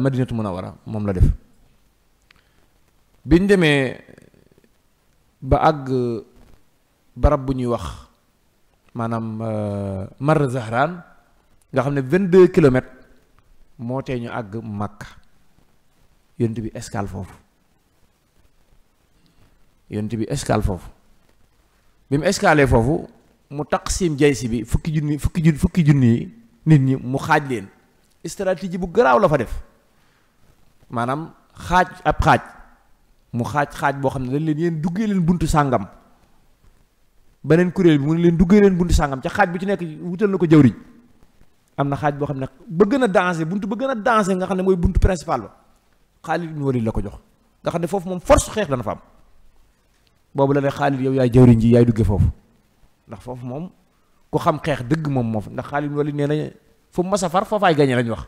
Madinatu Munawwara moom la def biñ demee ba àgg barab bu ñuy wax maanaam Mar Zahran nga xam ne 22 kilomètres moo tee ñu àgg Makka yonent bi escale foofu bi mu escale foofu mu taqsim jaysi bi fukki junni yi nit ñi mu xaaj leen stratégie bu garaaw la fa def maanaam xaaj mu xaaj boo xam ne dañ leen yéen duggee leen buntu sàngam beneen kuréel bi mu ne leen duggee leen buntu sàngam ca xaaj bu ci nekk wutal na ko jawriñ am na xaaj boo xam ne ba gën a danger buntu ba gën a danger nga xam ne mooy buntu principal ba Xaalid ibn Walid la ko jox nga xam ne foofu moom force xeex dana fa am boobu la ne Xaalid yow yaay jawriñ ji yaay dugge foofu ndax foofu moom ku xam xeex dëgg moom moo fa ndax Xaalid ibn Walid nee nañ fu mu mas a far foofaay gañe lañ wax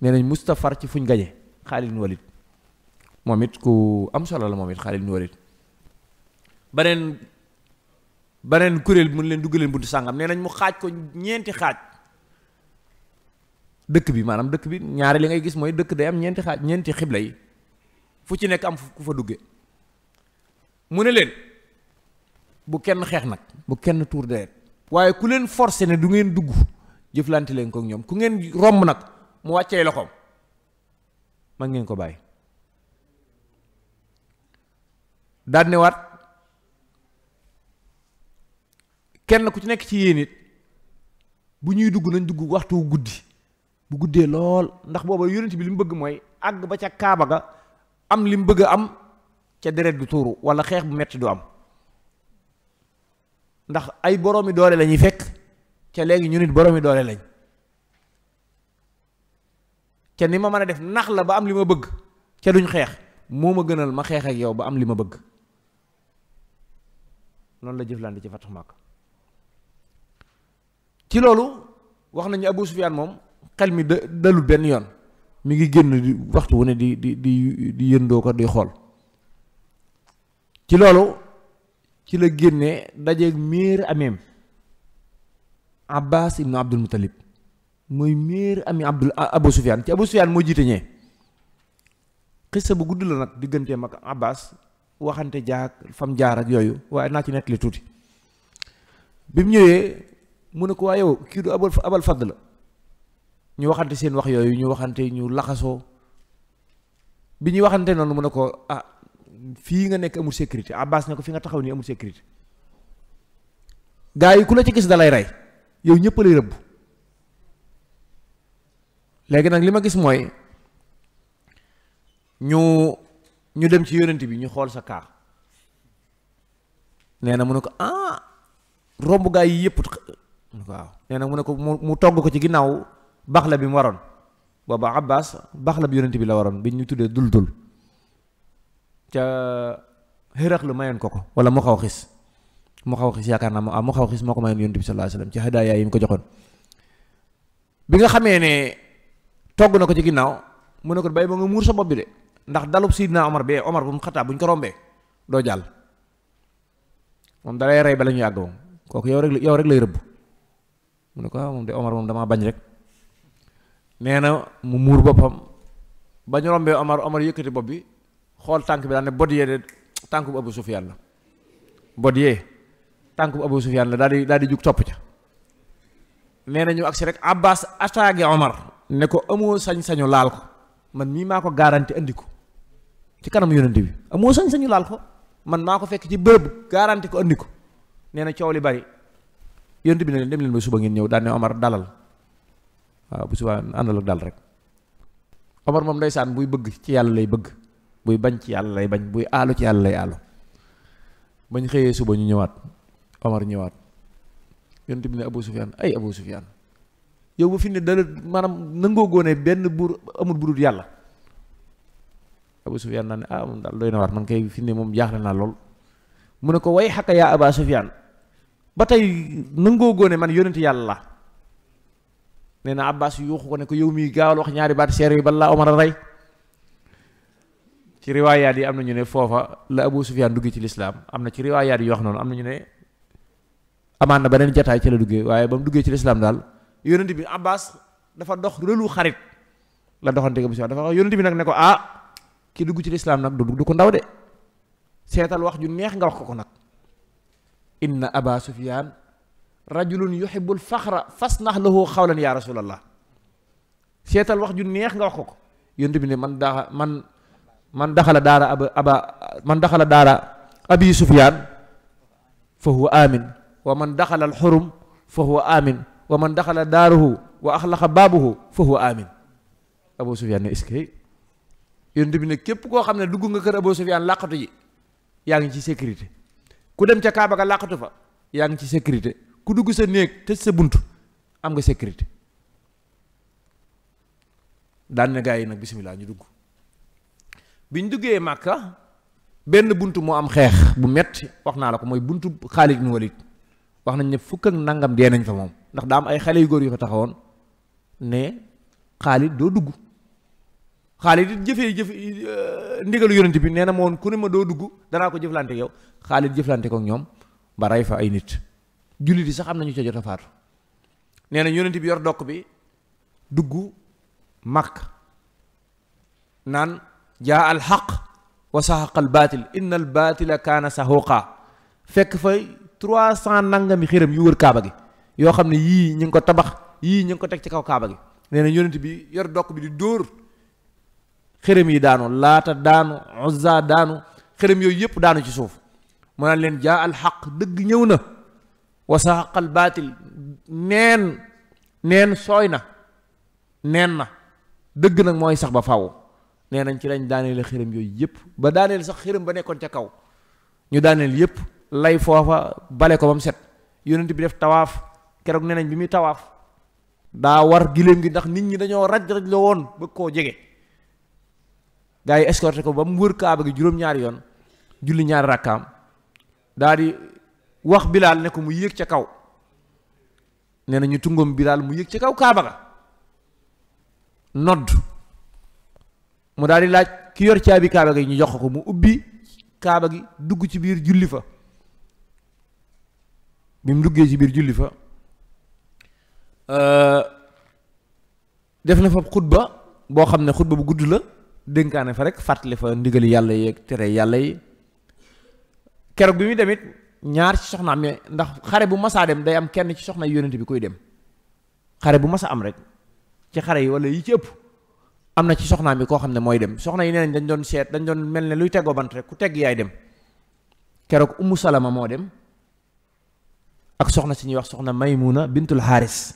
nee nañ musta far ci fuñ gañe Xaalid ibn Walid moom it ku am solo la moom it Xaalid ibn Walid beneen kuréel mun leen dugg leen buntu sàngam nee nañ mu xaaj ko ñeenti xaaj dëkk bi maanaam dëkk bi ñaari li ngay gis mooy dëkk day am ñeenti xaaj ñeenti xibla yi fu ci nekk am ku fa dugge mu ne leen bu kenn xeex nag bu kenn tuur deret waaye ku leen forcé ne du ngeen dugg jëflante leen ko ak ñoom ku ngeen romb nag mu wàccee loxoom man ngeen ko bàyyi daal ne waat kenn ku ci nekk ci yéen it bu ñuy dugg nañ dugg waxtu guddi bu guddee lool ndax booba yonent bi li mu bëgg mooy àgg ba ca kaaba ga am li mu bëgg a am ca deret du tuuru wala xeex bu metti du am ndax ay boroomi doole la ñuy fekk ca léegi ñu nit boroomi doole lañ ca ni ma mën a def nax la ba am li ma bëgg ca duñ xeex moo ma gënal ma xeex ak yow ba am li ma bëgg noonu la jëflante ci Fathu Makka ci loolu wax nañu Abu Sufyaan moom xel mi dalul benn yoon mi ngi génn di waxtu wu ne di yëndoo ko di xool ci loolu ci la génnee dajeeg miir ameem Abbas ibnu Abdul Muttalib mooy miir ami Abu Sufyaan ci Abu Sufyaan moo jiite ñee xissa bu gudd la nag digganteem ak Abbas waxante jaag fam jaar ak yooyu waaye naa ci nettali tuuti bi mu ñëwee mu ne ko waa yow kii du abal fadd la ñu waxante seen wax yooyu ñu waxante ñu laxasoo bi ñuy waxante noonu mu ne ko ah fii nga nekk amul sécurité Abbas ne ko fi nga taxaw nii amul sécurité gaa yi ku la ci gis dalay rey yow ñëpp lay rëbb léegi nag li ma gis mooy ñu dem ci yonent bi ñu xool sa kaa nee na mu ne ko romb gaa yi yëpp waaw nee na mu ne ko mu togg ko ci ginnaaw baxla bi mu waroon booba Abbas baxla bi yonent bi la waroon bi ñu tuddee dul ca xërëx la mayoon ko wala mu xaw xis yaakaar naa mu xaw xis moo ko mayoon yonent bi sallallahu alayhi wasallam ci hadaaya yi mu ko joxoon bi nga xamee ne togg na ko ci ginnaaw mu ne ko bay ba nga muur sa bopp bi de ndax dalub Sidna Omar bee Omar bu mu xataa bu ñu ko rombee doo jàll moom dalay rey ba la ñu yàgg moom kooku yow rek lay rëbb mu ne ko moom de Omar moom damaa bañ rek nee na mu muur boppam ba ñu rombee Omar yëkkati bopp bi xool tànk bi daal ne bod yee de tànk bu Abu Sufyaan la bod yee tànk bu Abu Sufyaan la daal di jug topp ca nee na ñu agsi rek Abbas attaqué Omar ne ko amoo sañ-sañu laal ko man mii maa ko garanti andi ko ci kanam yonent bi amoo sañ-sañu laal ko man maa ko fekk ci bërëb garanti ko andi ko nee na coow li bari yonent bi ne leen dem leen ba suba ngeen ñëw daan ne Omar dalal waaw bu suba àndal ak dal rek Omar moom ndeysaan buy bëgg ci yàlla lay bëgg buy bañ ci yàlla lay bañ buy aalu ci yàlla lay aalu bañ xëyee suba ñu ñëwaat Omar ñëwaat yonent bi ne Abu Sufyaan ay Abu Sufyaan yow bu fi ne dala maanaam nangoo góone benn buur amul burut yàlla Abu Sufyaan naa ne moom daal doy na waar man kay fi ne moom jaaxle naa lool mu ne ko way xakka yaa Aba Sufyaan ba tey nangoo góone man yonent yàlla la nee na Abbas yuuxu ko ne ko yow mii gaawal wax ñaari baat seer yi balaa Omar a rey ci riwaayaat yi am na ñu ne foofa la Abu Sufyaan dugg ci lislaam am na ci riwaayaat yi wax noonu am na ñu ne amaan na beneen jataay ci la duggee waaye ba mu duggee ci lislaam daal yonent bi Abbas dafa dox rëlu xarit la doxante Abu Sufyaan dafa wax yonent bi nag ne ko ki dugg ci lislaam nag du ko ndaw de seetal wax ju neex nga wax ko nag inna Aba Sufyaan rajulun yuhibbul faxra fasnax lahu xawlan ya rasulallah seetal wax ju neex nga wax ko yonent bi ne man daxala daara abi Sufyaan fa huwa amin wa man daxala al xurum fa huwa amin wa man daxala daaruhu wa axlaqa baabuhu fa huwa amin Abu Sufyaan ne iskay yonent bi ne képp koo xam ne dugg nga kër Abu Sufyaan làqatu ji yaa ngi ci sécurité ku dem ca Kaaba ga làqatu fa yaa ngi ci sécurité ku dugg sa néeg tëj sa bunt am nga sécurité daan na gaa yi nag bismillah ñu dugg biñ duggee Màkka benn buntu moo am xeex bu metti wax naa la ko mooy buntu Xaalid ibn Walid wax nañ ne fukk ak nangam dee nañ fa moom ndax daa am ay xale yu góor yu fa taxawoon ne Xaalid doo dugg. Xaalid it jëfe ndigalu yonent bi nee na ma woon ku ne ma doo dugg danaa ko jëflante ak yow Xaalid jëflante ko ak ñoom ba rey fa ay nit jullit yi sax am nañu ca jot a faatu. nee na yonent bi yor dokk bi dugg Makka naan jaa al xaq wa sahaqa al baatil inna al baatila kaana sahuqa fekk fay 300 nangami xërëm yu wër kaaba gi yoo xam ne yii ñu ngi ko tabax yii ñu ngi ko teg ci kaw kaaba gi. nee na yonent bi yor dokk bi di dóor xërëm yi daanu laata daanu uzza daanu xërëm yooyu yëpp daanu ci suuf mu naan leen jaa al xaq dëgg ñëw na wa sahaqa al baatil neen sooy na neen na dëgg nag mooy sax ba faw nee nañ ci lañ daaneel xërëm yooyu yëpp ba daaneel sax xërëm ba nekkoon ca kaw ñu daaneel yëpp lay foofa bale ko ba mu set yonent bi def tawaaf keroog nee nañ bi muy tawaaf daa war giléem gi ndax nit ñi dañoo raj la woon bëgg koo jege gaa yi escorté ko ba mu wër kaaba gi juróom-ñaari yoon julli ñaari rakkaam daa di wax Bilaal ne ko mu yéeg ca kaw nee na ñu tungoom Bilaal mu yéeg ca kaw kaaba ga nodd mu daal di laaj ki yor caabi kaaba gi ñu jox ko mu ubbi kaaba gi dugg ci biir julli fa bi mu duggee ci biir julli fa def na fa xutba boo xam ne xutba bu gudd la dénkaane fa rek fàttali fa ndigali yàlla yi ak tere yàlla yi keroog bi muy demit ñaar ci soxnaam yi ndax xare bu masaa dem day am kenn ci soxna yonent bi koy dem xare bu masa am rek ci xare yi wala yi ci ëpp am na ci soxnaam yi koo xam ne mooy dem soxna yi nee nañ dañ doon seet dañ doon mel ne luy teggoo bant rek ku tegg yaay dem keroog Ummu Salama moo dem ak soxna si ñuy wax soxna Maymuna bintul Xaaris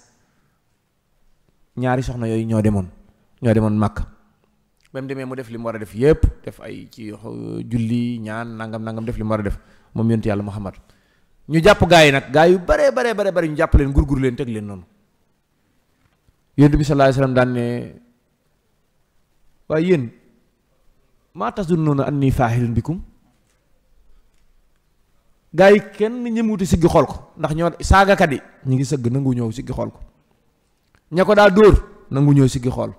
ñaari soxna yooyu ñoo demoon Makka ba mu demee mu def li mu war a def yépp def ay ci julli ñaan nangam def li mu war a def moom yonent yàlla Muhammad ñu jàpp gaa yi nag gaa yu bare ñu jàpp leen gurgur leen teg leen noonu yonent bi sallallahu alayhi wasallam daan ne waaye yéen maa tazunnuuna annii faa'ilun bikum gaa yi kenn ñëmuti siggi xool ko ndax ñoo saagakat yi ñu ngi sëgg nangu ñëw siggi xool ko ña ko daa dóor nangu ñëw siggi xool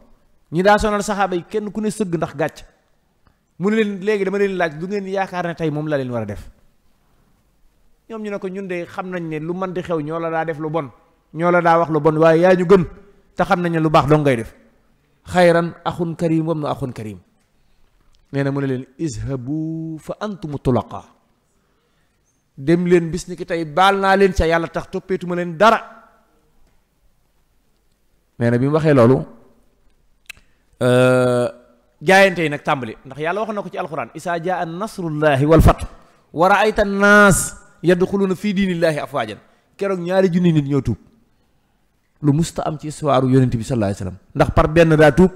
ñi daa sonal saxaaba yi kenn ku ne sëgg ndax gàcc mu ne leen léegi dama leen laaj lu ngeen yaakaar ne tey moom la leen war a def ñoom ñu ne ko ñun de xam nañ ne lu mën di xew ñoo la daa def lu bon ñoo la daa wax lu bon waaye yaa ñu gën te xam nañ ne lu baax dong ngay def xayran axun karim wam na axun karim nee na mu ne leen izhabu fa antumu tulaqa dem leen bis ni ki tey baal naa leen ca yàlla tax toppeetuma leen dara nee na bi mu waxee loolu jaayante yi nag tàmbali ndax yàlla wax na ko ci alxuraan isaa jaa nasrullahi wal fath wa ra'ayta naas yadxuluuna fii diinillaahi afwaajan keroog ñaari junni nit ñoo tuub lu musta am ci histoire yonent bi sallallahu alayhi wasallam ndax par benn daa tuub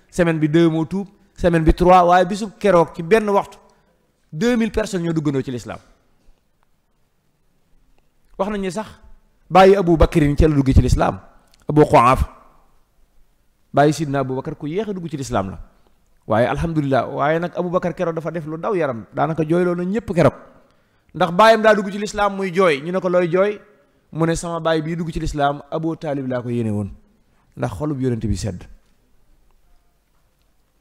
semaine bi 2 moo tuub semaine bi 3 waaye bisub keroog ci benn waxtu 2000 personnes ñoo duggandoo ci lislaam wax nañ ni sax bàyyi Abu Bakrin ci la dugg ci lislaam Abu Quhaafa bàyyi sidna Abu Bakar ku yéex a dugg ci lislaam la waaye alhamdulilah waaye nag Abu Bakar keroog dafa def lu daw yaram daanaka jooyloo na ñëpp keroog ndax bàyyam daa dugg ci lislaam muy jooy ñu ne ko looy jooy mu ne sama baay bii dugg ci lislaam Abu Taalib laa ko yéene woon ndax xolub yonent bi sedd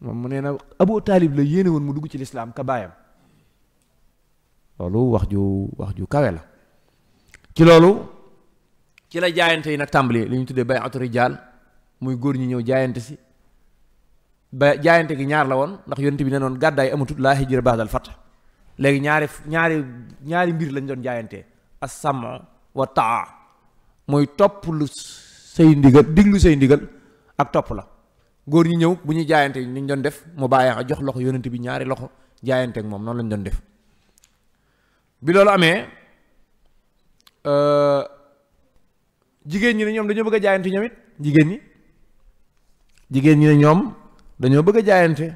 moom mu nee na Abu Taalib la yéene woon mu dugg ci lislaam ka baayam loolu wax ju kawe la ci loolu ci la jaayante yi nag tàmbali li ñu tuddee bay'atu rijaal muy góor ñi ñëw jaayante si ba jaayante gi ñaar la woon ndax yonent bi ne noon gàddaay amatut laa hijra ba'dal fath léegi ñaari mbir lañ doon jaayante as-sam'u wa taa mooy topp lu say ndigal diglu say ndigal ak topp la góor ñi ñëw bu ñuy jaayante ni ñu doon def mu bàyyi jox loxo yonent bi ñaari loxo jaayante ak moom noonu lañ doon def bi loolu amee jigéen ñi ne ñoom dañoo bëgg a jaayante ñoom it jigéen ñi ne ñoom dañoo bëgg a jaayante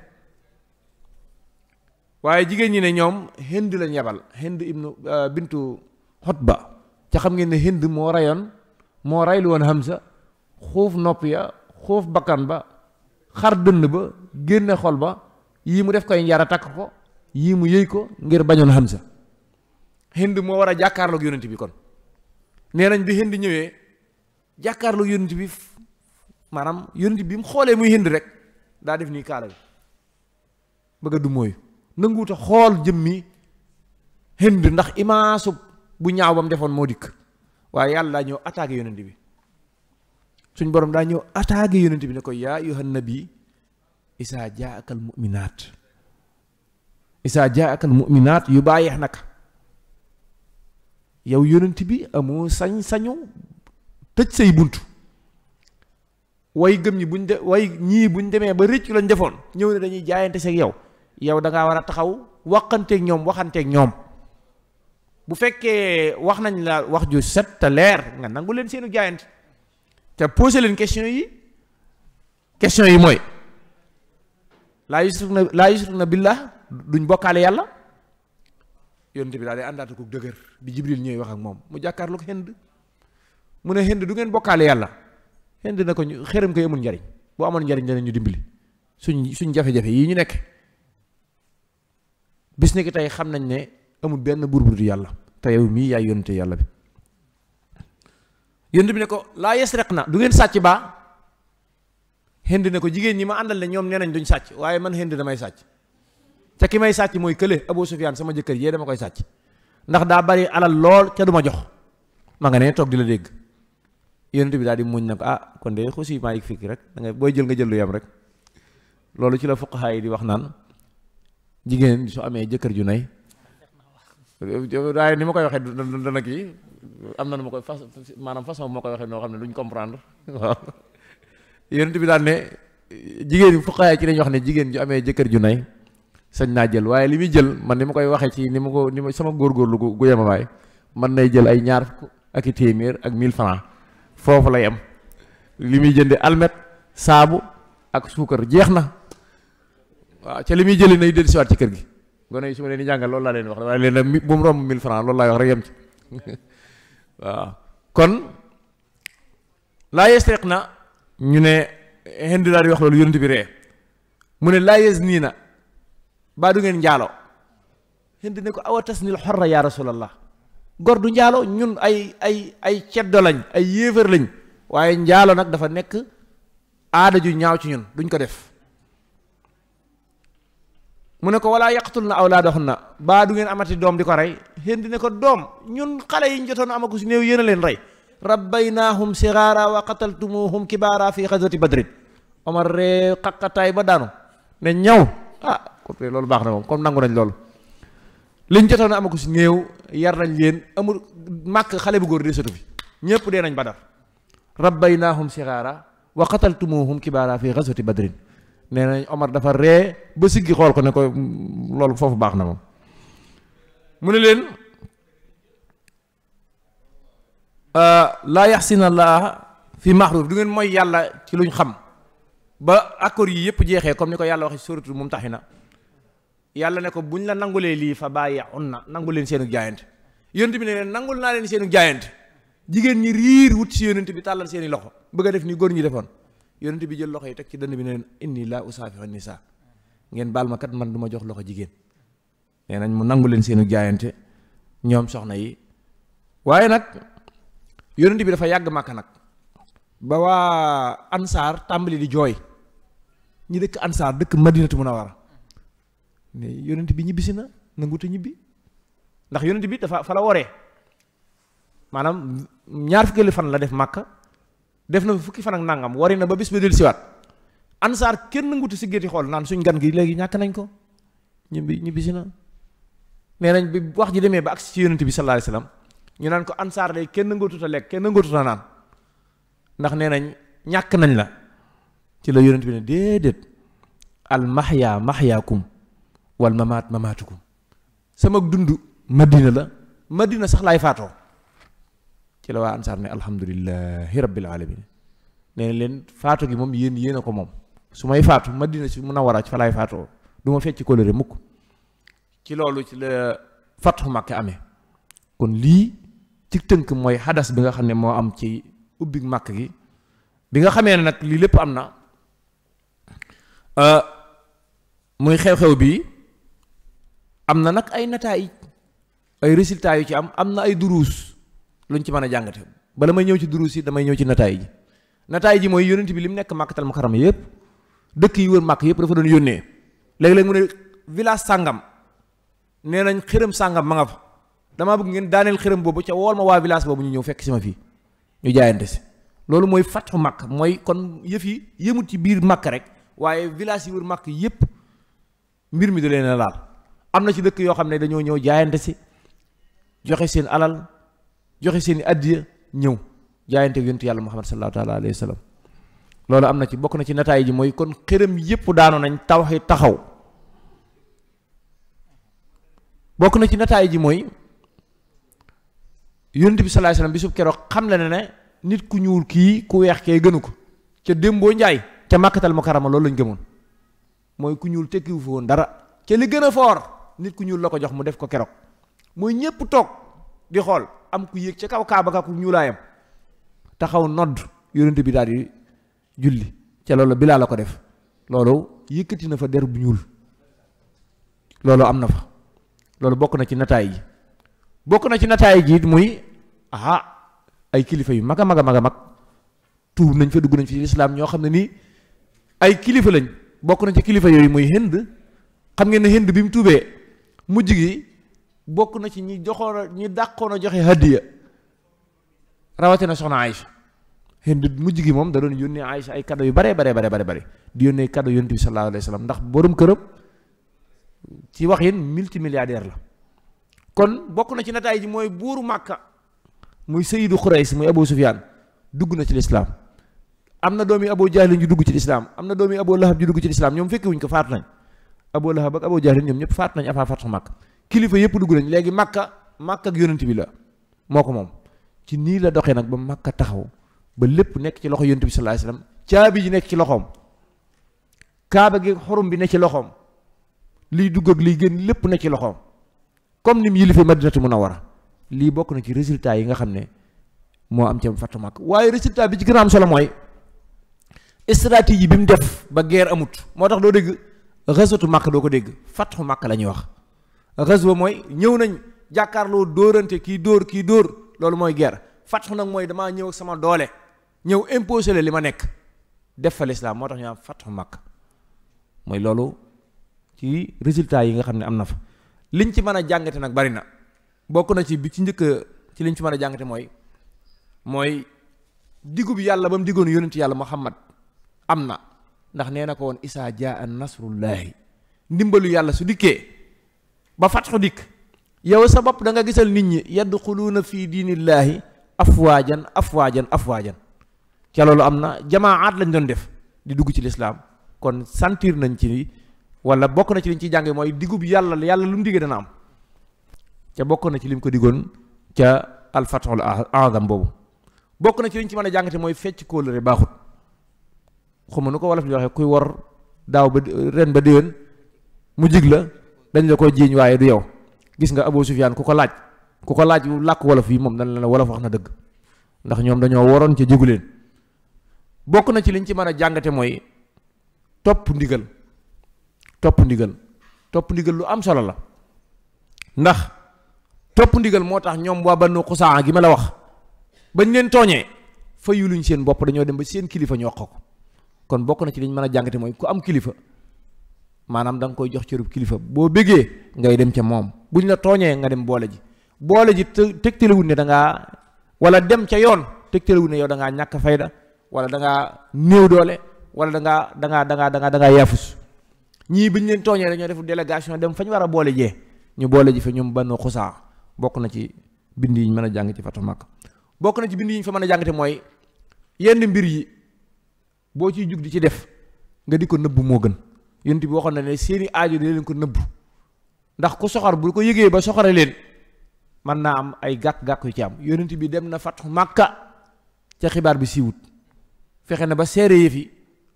waaye jigéen ñi ne ñoom Hind lañ yebal Hind ibnu bintu Xutba ca xam ngeen ne Hind moo raylu woon Hamza xuuf nopp ya xuuf bakkan ba xar dënn ba génne xol ba yii mu def koy njara takk ko yii mu yëy ko ngir bañoon Hamza. Hind moo war a jàkkaarloog yonent bi kon nee nañ bi Hind ñëwee jàkkaarloog yonent bi maanaam yonent bi mu xoolee muy Hind rek daa def nii kaala bi bëgg a du mooyu nanguuta xool jëmmi Hind ndax imaasu bu ñaaw ba mu defoon moo dikk waaye yàlla daa ñëw attaqué yonent bi suñ borom daa ñëw attaqué yonent bi ne ko yaa ayyuhan nabi isaa jaakal mu'minaat yu bàyyeex naka yow yonent bi amoo sañ-sañu tëj say bunt way gëm ñi ñii buñ demee ba rëcc lañ defoon ñëw ne dañuy jaayante seeg yow da ngaa war a taxaw waxanteeg ñoom waxanteeg ñoom bu fekkee wax nañ la wax ju set te leer nga nangu leen seenu jaayante te posé leen question yi mooy laa yusrikuna billah duñ bokkaale yàlla yonent bi daal di àndaata ko dëgër bi Jibril ñëwee wax ak moom mu jàkkaarloog Hind mu ne Hind du ngeen bokkaale yàlla Hind na ko ñu xërëm koy amul njariñ boo amoon njariñ danañ ñu dimbali suñ jafe-jafe yii ñu nekk bis ni ki tey xam nañ ne amul benn buur bu dul yàlla te yow mii yaay yonente yàlla bi yonent bi ne ko laa yasriqna du ngeen sàcc baa Hind ne ko jigéen ñi ma àndal ne ñoom nee nañ duñ sàcc waaye man Hind damay sàcc te ki may sàcc mooy kële Abu Sufyaan sama jëkkër yee dama koy sàcc ndax daa bari alal lool ca du ma jox ma nga ne toog di la dégg yonent bi daal di muñ na ko kon de xusi maa yëg fikki rek da nga booy jël nga jël lu yam rek loolu ci la fuqahaa yi di wax naan jigéen su amee jëkkër ju nay waaye ni ma koy waxee dana kii am na nu ma koy maanaam façon bu ma koy waxee noo xam ne duñ comprendre waaw yonent bi daal ne jigéen yi fuqahaa yi ci lañ wax ne jigéen ju amee jëkkër ju nay sañ naa jël waaye li muy jël man ni ma koy waxee ci ni ma sama góorgóorlu gu yemamaay man nay jël ay ñaar fukk ak i téeméer ak 1000 francs foofu lay am li muy jënde almet saabu ak suukar jeex na waaw ca li muy jëlee nay dellusiwaat ci kër gi gone yi su ma leen di jàngal loolu laa leen wax waaye leen nag bu mu romb 1000 francs loolu laay wax rek yem ci waaw kon laa yasriq na ñu ne Hind daal di wax loolu yonent bi ree mu ne laa yaznii na baa du ngeen njaalo Hind ne ko awa tasnil xorra yaa rasulallah gor du njaalo ñun ay ceddo lañ ay yéefar lañ waaye njaalo nag dafa nekk aada ju ñaaw ci ñun duñ ko def mu ne ko walaa yaqtul na awlaadahunna baa du ngeen amati doom di ko rey Hind ne ko doom ñun xale yi ñu jotoon amaku si néew yéen a leen rey rabbaynaahum sigaara wa qataltumuhum kibaara fi xaswati badrin Omar ree xaqataay ba daanu ne ñaw côté loolu baax na moom comme nangu nañ loolu liñ jotoon amaku si néew yar nañ leen amul màkk xale bu góor desatu fi ñëpp dee nañ Badar rabbaynaahum sigaara wa qataltumuhum kibaara fi xaswati badrin nee nañ Omar dafa ree ba siggi xool ko ne ko loolu foofu baax na moom mu ne leen laa yaxsina llaaha fi maxruuf du ngeen mooy yàlla ci luñ xam ba accord yi yëpp jeexee comme ni ko yàlla waxee suratul Mumtahina yàlla ne ko buñ la nangulee lii fa baayi'unna nangu leen seenu jaayante yonent bi ne leen nangul naa leen seenu jaayante jigéen ñi riir wut si yonent bi tàllal seeni loxo bëgg a def ni góor ñi defoon yonent bi jël loxo yi teg ci dënn bi ne leen inni laa usaafihu nisaa ngeen baal ma kat man du ma jox loxo jigéen nee nañ mu nangu leen seenu jaayante ñoom soxna yi waaye nag yonent bi dafa yàgg Màkka nag ba waa ansaar tàmbali di jooy ñi dëkk ansaar dëkk Madinatu Munawwara ne yonent bi ñibbisi na nanguute ñibbi ndax yonent bi dafa fa la woree maanaam ñaar fukki fan la def Màkka def na fukki fan ak nangam wari na ba bis ba del siwaat ansaar kenn nanguute si géeti xool naan suñ gan gi léegi ñàkk nañ ko ñibbisi na nee nañ bi wax ji demee ba agsi ci yonent bi sallallahu alayhi wasallam ñu naan ko ansaar day kenn nanguutut a lekk kenn nanguutut a naan ndax nee nañ ñàkk nañ la ci la yonent bi ne déedéet al mahya mahyaakum wal mamaat mamaatukum sama dund madina sax laay faatoo ci la waa ansaar ne alhamdulillahi rabbil alamin nee na leen faatu gi moom yéen a ko moom su may faatu madina si munawwara ci fa laay faatoo du ma fecc kóllëre mukk ci loolu ci la fathu Makka amee kon lii ci tënk mooy xadas bi nga xam ne moo am ci ubbi Makka gi bi nga xamee ne nag lii lépp am na muy xew-xew bi am na nag ay nataay ay résultats yu ci am na ay duruus luñ ci mën a jàngate bala may ñëw ci duruus yi damay ñëw ci nataay ji mooy yónent bi li mu nekk Makkatal Mukarrama yëpp dëkk yi wër Makka yëpp dafa doon yónnee léeg-léeg mu ne village sàngam nee nañ xërëm sàngam ma nga fa damaa bëgg ngeen daaneel xërëm boobu ca wool ma waa village boobu ñu ñëw fekk si ma fii ñu jaayante si loolu mooy fatxu Makka mooy kon yëf yi yëmut ci biir Makka rek waaye village yi wër Makka yëpp mbir mi da leen a laal am na ci dëkk yoo xam ne dañoo ñëw jaayante si joxe seen alal joxe seen i addiya ñëw jaayante ak yonent yàlla Muhammad sallallahu taala alayhi wa sallam loolu am na ci bokk na ci nataay ji mooy kon xërëm yëpp daanu nañ tawhid taxaw bokk na ci nataay ji mooy yonent bi sallallahu alayhi wa sallam bisub keroog xam la ne nit ku ñuul kii ku weex kee gënu ko ca démboo njaay ca Makkatal Mukarrama loolu lañ gëmoon mooy ku ñuul tekkiwu fa woon dara ca li gën a foor nit ku ñuul la ko jox mu def ko keroog mooy ñëpp toog di xool am ku yéeg ca kaw kaaba ka ku ñuulaayam taxaw nodd yonent bi daal di julli ca loolu Bilaal la ko def loolu yëkkati na fa der bu ñuul loolu am na fa loolu bokk na ci nataay ji bokk na ci nataay ji muy ay kilifa yu mag a mag a mag a mag tuub nañ fa dugg nañ fi lislaam ñoo xam ne nii ay kilifa lañ bokk na ci kilifa yooyu muy Hind xam ngeen ne Hind bi mu tuubee mujj gi bokk na ci ñi dàqoon a joxe hadiya rawatina soxna Aïcha Hind mujj gi moom da doon yónnee Aïcha ay cadeau yu bare di yónnee cadeau yonent bi sallallahu alayhi wa sallam ndax borom këram ci wax yéen multimilliardaire la kon bokk na ci nataay ji mooy buuru Màkka muy Sayyidu Xurays muy Abu Sufyaan dugg na ci lislaam am na doomi Abu Jahlin ju dugg ci lislaam am na doomi Abu Lahab ju dugg ci lislaam ñoom fekki wuñ ko faatu nañ Abu Lahab ak Abu Jahlin ñoom ñëpp faatu nañ avant fathu Màkka kilifa yëpp dugg nañ léegi Màkka ak yonent bi la moo ko moom ci nii la doxee nag ba Màkka taxaw ba lépp nekk ci loxo yonent bi sallallahu alayhi wasallam caabi ji nekk ci loxoom kaaba gi xorum bi nekk ci loxoom liy dugg ak liy génn lépp nekk ci loxoom comme ni mu yilifee Madinatu Munawwara lii bokk na ci résultat yi nga xam ne moo am ci fathu Màkka waaye résultat bi ci gën a am solo mooy stratégie bi mu def ba guerre amut moo tax doo dégg ghazwatu Màkka doo ko dégg fathu Màkka la ñuy wax ghazwa mooy ñëw nañ jàkkaarloo dóorante kii dóor loolu mooy guerre fathu nag mooy damaa ñëw ak sama doole ñëw imposé li ma nekk def fa lislaam moo tax ñu am fathu Màkka mooy loolu ci résultat yi nga xam ne am na fa liñ ci mën a jàngate nag bari na bokk na ci bi ci njëkk ci liñ ci mën a jàngate mooy diggu bi yàlla ba mu diggoon yonent yàlla Muhammad am na ndax nee na ko woon isaa jaa nasrullahi ndimbalu yàlla su dikkee ba fatxu dikk yow sa bopp da nga gisal nit ñi yadxuluuna fi diinillaahi afwaajan ca loolu am na jamaat lañ doon def di dugg ci lislaam kon sentir nañ ci wala bokk na ci liñ ciy jànge mooy diggu bi yàlla lu mu diggee dana am ca bokk na ci lim ko diggoon ca alfatxul azam boobu bokk na ci liñ ci mën a jàngate mooy fecc kóolëre baaxut xuma nu ko wolof di waxee kuy wor daaw ba ren ba déwén mu jig la dañ la ko jiiñ waaye du yow gis nga Abu Sufyaan ku ko laaj làkk wolof yi moom dañ la wolof wax na dëgg ndax ñoom dañoo waroon ca jigu leen bokk na ci liñ ci mën a jàngate mooy topp ndigal lu am solo la ndax topp ndigal moo tax ñoom waa Banu Xusaa gi ma la wax bañ leen tooñee fayu luñ seen bopp dañoo dem ba seen kilifa ñu wax ko kon bokk na ci liñ mën a jàngate mooy ku am kilifa maanaam da nga koy jox cërub kilifa boo bëggee ngay dem ca moom buñ la tooñee nga dem boole ji tegtalewul ne da ngaa wala dem ca yoon tegtalewul ne yow da ngaa ñàkk fayda wala da ngaa néew doole wala da ngaa yaafus ñii biñ leen tooñee dañoo def délégation dem fañ war a boole jee ñu boole ji fa ñoom Banu Xusaa bokk na ci bind yi ñu mën a jàng ci fathu Makka bokk na ci bind yi ñu fa mën a jàngate mooy yenn mbir yi boo ciy jug di ci def nga di ko nëbbu moo gën yonent bi waxoon na ne seeni aajo di leen ko nëbbu ndax ku soxor bu ko yëgee ba soxore leen mën naa am ay gàkk-gàkk yu ci am yonent bi dem na fathu Makka ca xibaar bi siiwut fexe na ba seere yëf yi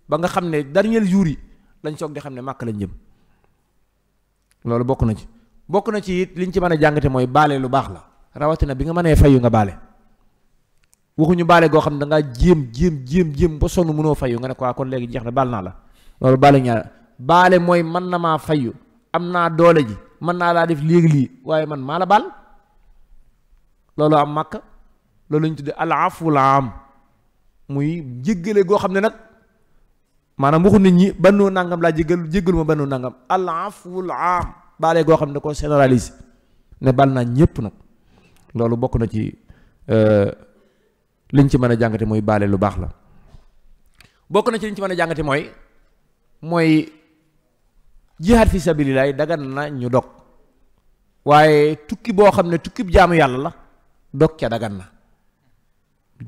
ba nga xam ne dernier jour yi lañ soog di xam ne Makka lañ jëm loolu bokk na ci it liñ ci mën a jàngate mooy baale lu baax la rawatina bi nga mënee fayu nga baale waxuñu baale goo xam ne da ngaa jéem ba sonn mënoo fayu nga ne ko kon léegi jeex na baal naa la loolu baale mooy mën na maa fayu, am naa doole ji, mën naa laa def léegi lii waaye man maa la baal. loolu am Màkka, loolu lañu tudde al afwul am, muy jéggale goo xam ne nag maanaam waxu nit ñi bannoo nangam laa jéggalu ma bannoo nangam, al afwul am baale goo xam ne ko généralise ne bal naa ñépp nag. loolu bokk na ci liñ ci mën a jàngate mooy baale lu baax la. bokk na ci liñ ci mën a jàngate mooy jihaad fi sabilillah dagan na ñu dog, waaye tukki boo xam ne tukki jaamu yàlla la dog ca dagan na.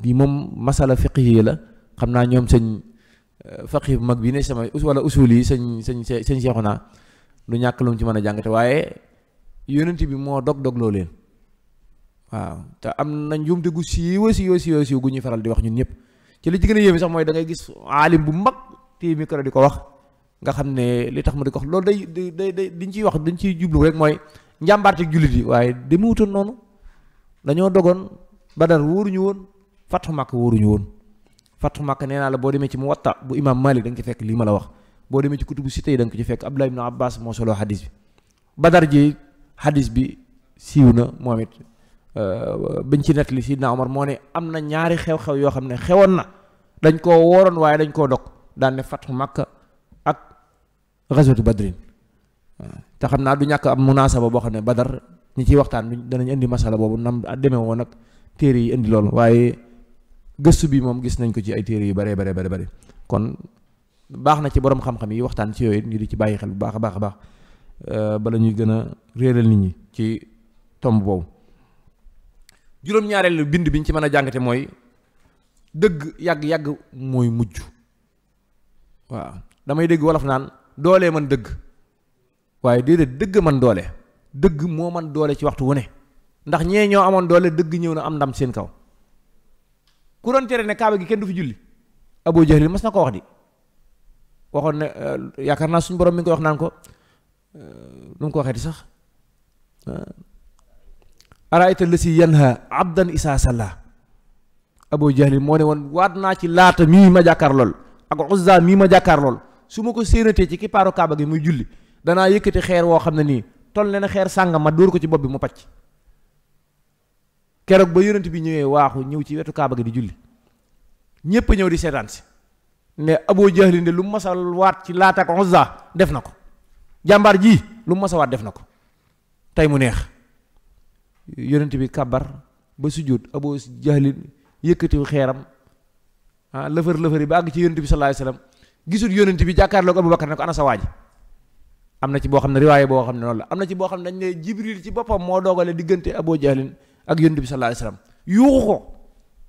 bi moom masala fiqhi la, xam naa ñoom sëñ faqih bu mag bi ne sama wala usul yi sëñ Seexuna lu ñàkk lu mu ci mën a jàngate, waaye yonent bi moo dog loo leen. waaw te am na njuumte gu siiw gu ñuy faral di wax ñun ñëpp. ci li ci gën a yéeme sax mooy da ngay gis aalim bu mag téye micro di ko wax, nga xam ne li tax ma di ko wax loolu day diñ ciy wax dañ ciy jublu rek mooy njàmbaarte jullit yi, waaye demewutoon noonu. dañoo dogoon Badar wóoruñu woon, Fathu Makka wóoruñu woon. Fathu Makka nee naa la boo demee ci Muwatta bu imam Malik da nga ci fekk lii ma la wax, boo demee ci kutubu sitta yi da nga ko ci fekk. Abdullah ibn Abbas moo solo xadis bi. Badar ji xadis bi siiw na moom it bañ ci nettali Sidna Omar moo ne am na ñaari xew-xew yoo xam ne xewoon na dañ koo wooroon waaye dañ koo dog, daan ne Fathu Makka ak ghazwatu Badrin. te xam naa du ñàkk am munaasaba boo xam ne Badar ñi ciy waxtaan danañ indi masala boobu nam demee woon ak téere yi indi loolu, waaye gëstu bi moom gis nañ ko ci ay téere yu bare kon baax na ci borom xam-xam yi waxtaan ci yooyu ñu di ci bàyyi xel bu baax a baax bala ñuy gën a réeral nit ñi ci tomb boobu. juróom-ñaareelu bind biñ ci mën a jàngate mooy dëgg yàgg-yàgg mooy mujj. waaw damay dégg wolof naan doolee man dëgg, waaye déedéet dëgg man doole, dëgg moo man doole ci waxtu wu ne, ndax ñee ñoo amoon doole, dëgg ñëw na am ndam seen kaw. ku doon tere ne kaaba gi kenn du fi julli, Abu Jahl mas na ko wax di, waxoon ne yaakaar naa suñu borom mi ngi koy wax naan ko nu mu ko waxeeti sax, araayta lasi yanha abdan isaa salla. Abu Jahl moo ne woon waat naa ci Laata mii ma jàkkaar lool ak Uzza mii ma jàkkaar lool, su ma ko séenatee ci kippaaru kaaba gi muy julli danaa yëkkati xeer woo xam ne nii toll ne na xeer sàngam ma dóor ko ci bopp bi mu pacc. keroog ba yonent bi ñëwee waaxu ñëw ci wetu kaaba gi di julli, ñépp ñëw di seetaan si ne Abu Jahl de lu mu masa waat ci Laata ak Uzza def na ko, jàmbaar ji lu mu masa waat def na ko, tey mu neex. yonent bi kàbbar ba sujjóot, Abu Jahl yëkkatiw xeeram lëfër yi ba àgg ci yonent bi sallallahu alayhi wasallam, gisul yonent bi jàkkaarloog Abu Bakar ne ko ana sa waaj. am na ci boo xam ne riwaaye boo xam ne noonu la, am na ci boo xam ne dañ ne Jibril ci boppam moo doogale diggante Abu Jahl ak yonent bi sallallahu alayhi wasallam, yuuxu ko.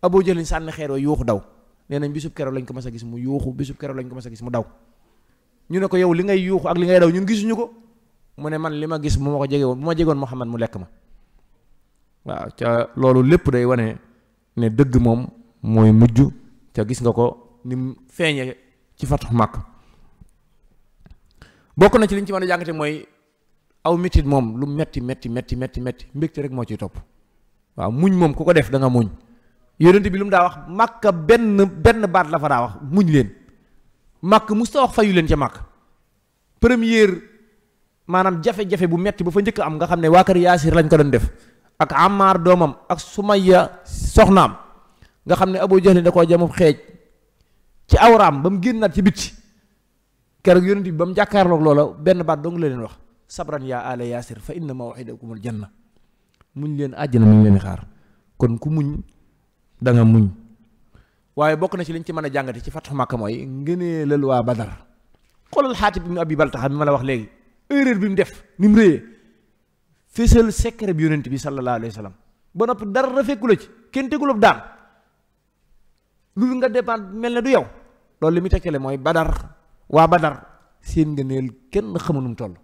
Abu Jahl sànni xeer wa yuuxu daw. nee nañ bisub keroog lañ ko mas a gis mu yuuxu, bisub keroog lañ ko mas a gis mu daw. ñu ne ko yow li ngay yuuxu ak li ngay daw ñun gisuñu ko, mu ne man li ma gis bu ma ko jege woon bu ma jegoon Muhammad mu lekk ma. waaw ca loolu lépp day wane ne dëgg moom mooy mujj, ca gis nga ko ni mu feeñee ci Fathu Makka. bokk na ci liñ ci mën a jàngate mooy aw metit moom lu metti mbégte rek moo ciy topp. waaw muñ moom ku ko def da nga muñ. yonent bi lu mu daa wax Makka benn baat la fa daa wax, muñ leen. Makka musta wax fayu leen ca Makka. première maanaam jafe-jafe bu metti ba fa njëkk am nga xam ne waa kër Yaasir lañ ko doon def, ak Ammar doomam ak Sumayya soxnaam, nga xam ne Abu Jahl da koo jamub xeej ci awraam ba mu génnaat ci bitti. keroog yonent bi ba mu jàkkaarloog loola benn baat dong la leen wax, sabran yaa ala Yaasir fa inna maw'idakumul janna. muñ leen àjjana mi ngi leen di xaar. kon ku muñ da nga muñ. waaye bokk na ci liñ ci mën a jàngate ci Fathu Makka mooy ngëneelal waa Badar. xoolal Xaatib ibn Abi Baltaha bi ma la wax léegi, erreur bi mu def ni mu réyee, fésal secret bi yonent bi sallallahu alayhi wa sallam ba noppi dara fekku la ci, kenn tegulub daan lu nga dépend mel ne du yow. loolu li muy tekkale mooy Badar, waa Badar seen ngëneel kenn xamu nu mu toll,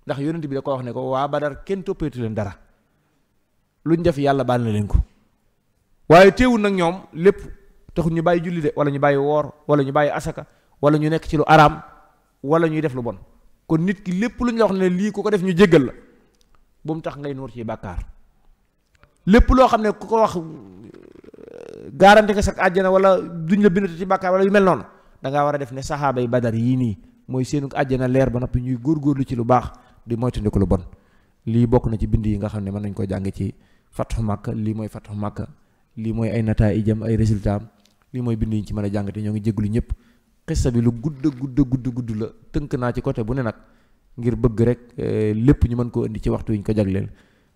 ndax yonent bi da ko wax ne ko waa Badar kenn toppeetu leen dara, luñ def yàlla baal na leen ko. waaye teewul nag ñoom lépp taxul ñu bàyyi julli de, wala ñu bàyyi woor, wala ñu bàyyi asaka, wala ñu nekk ci lu araam, wala ñuy def lu bon. kon nit ki lépp lu ñu la wax ne lii ku ko def ñu jéggal la, bu mu tax ngay nuur ci bàkkaar. lépp loo xam ne ku ko wax garanti nga sax àjjana wala duñ la bindati ci bàkkaar wala yu mel noonu, da ngaa war a def ne saxaaba yi Badar yii nii mooy seenu àjjana leer ba noppi ñuy góorgóorlu ci lu baax di moytandiku lu bon. lii bokk na ci bind yi nga xam ne mën nañ ko jàng ci Fathu Makka. lii mooy Fathu Makka, lii mooy ay nataa'ijam, ay résultat am, lii mooy bind yi ñu ci mën a jàng te ñoo ngi jégalu ñëpp. xissa bi lu gudd la, tënk naa ci côté bu ne nag ngir bëgg rek lépp ñu mën koo indi ci waxtu yi ñu ko jagleel.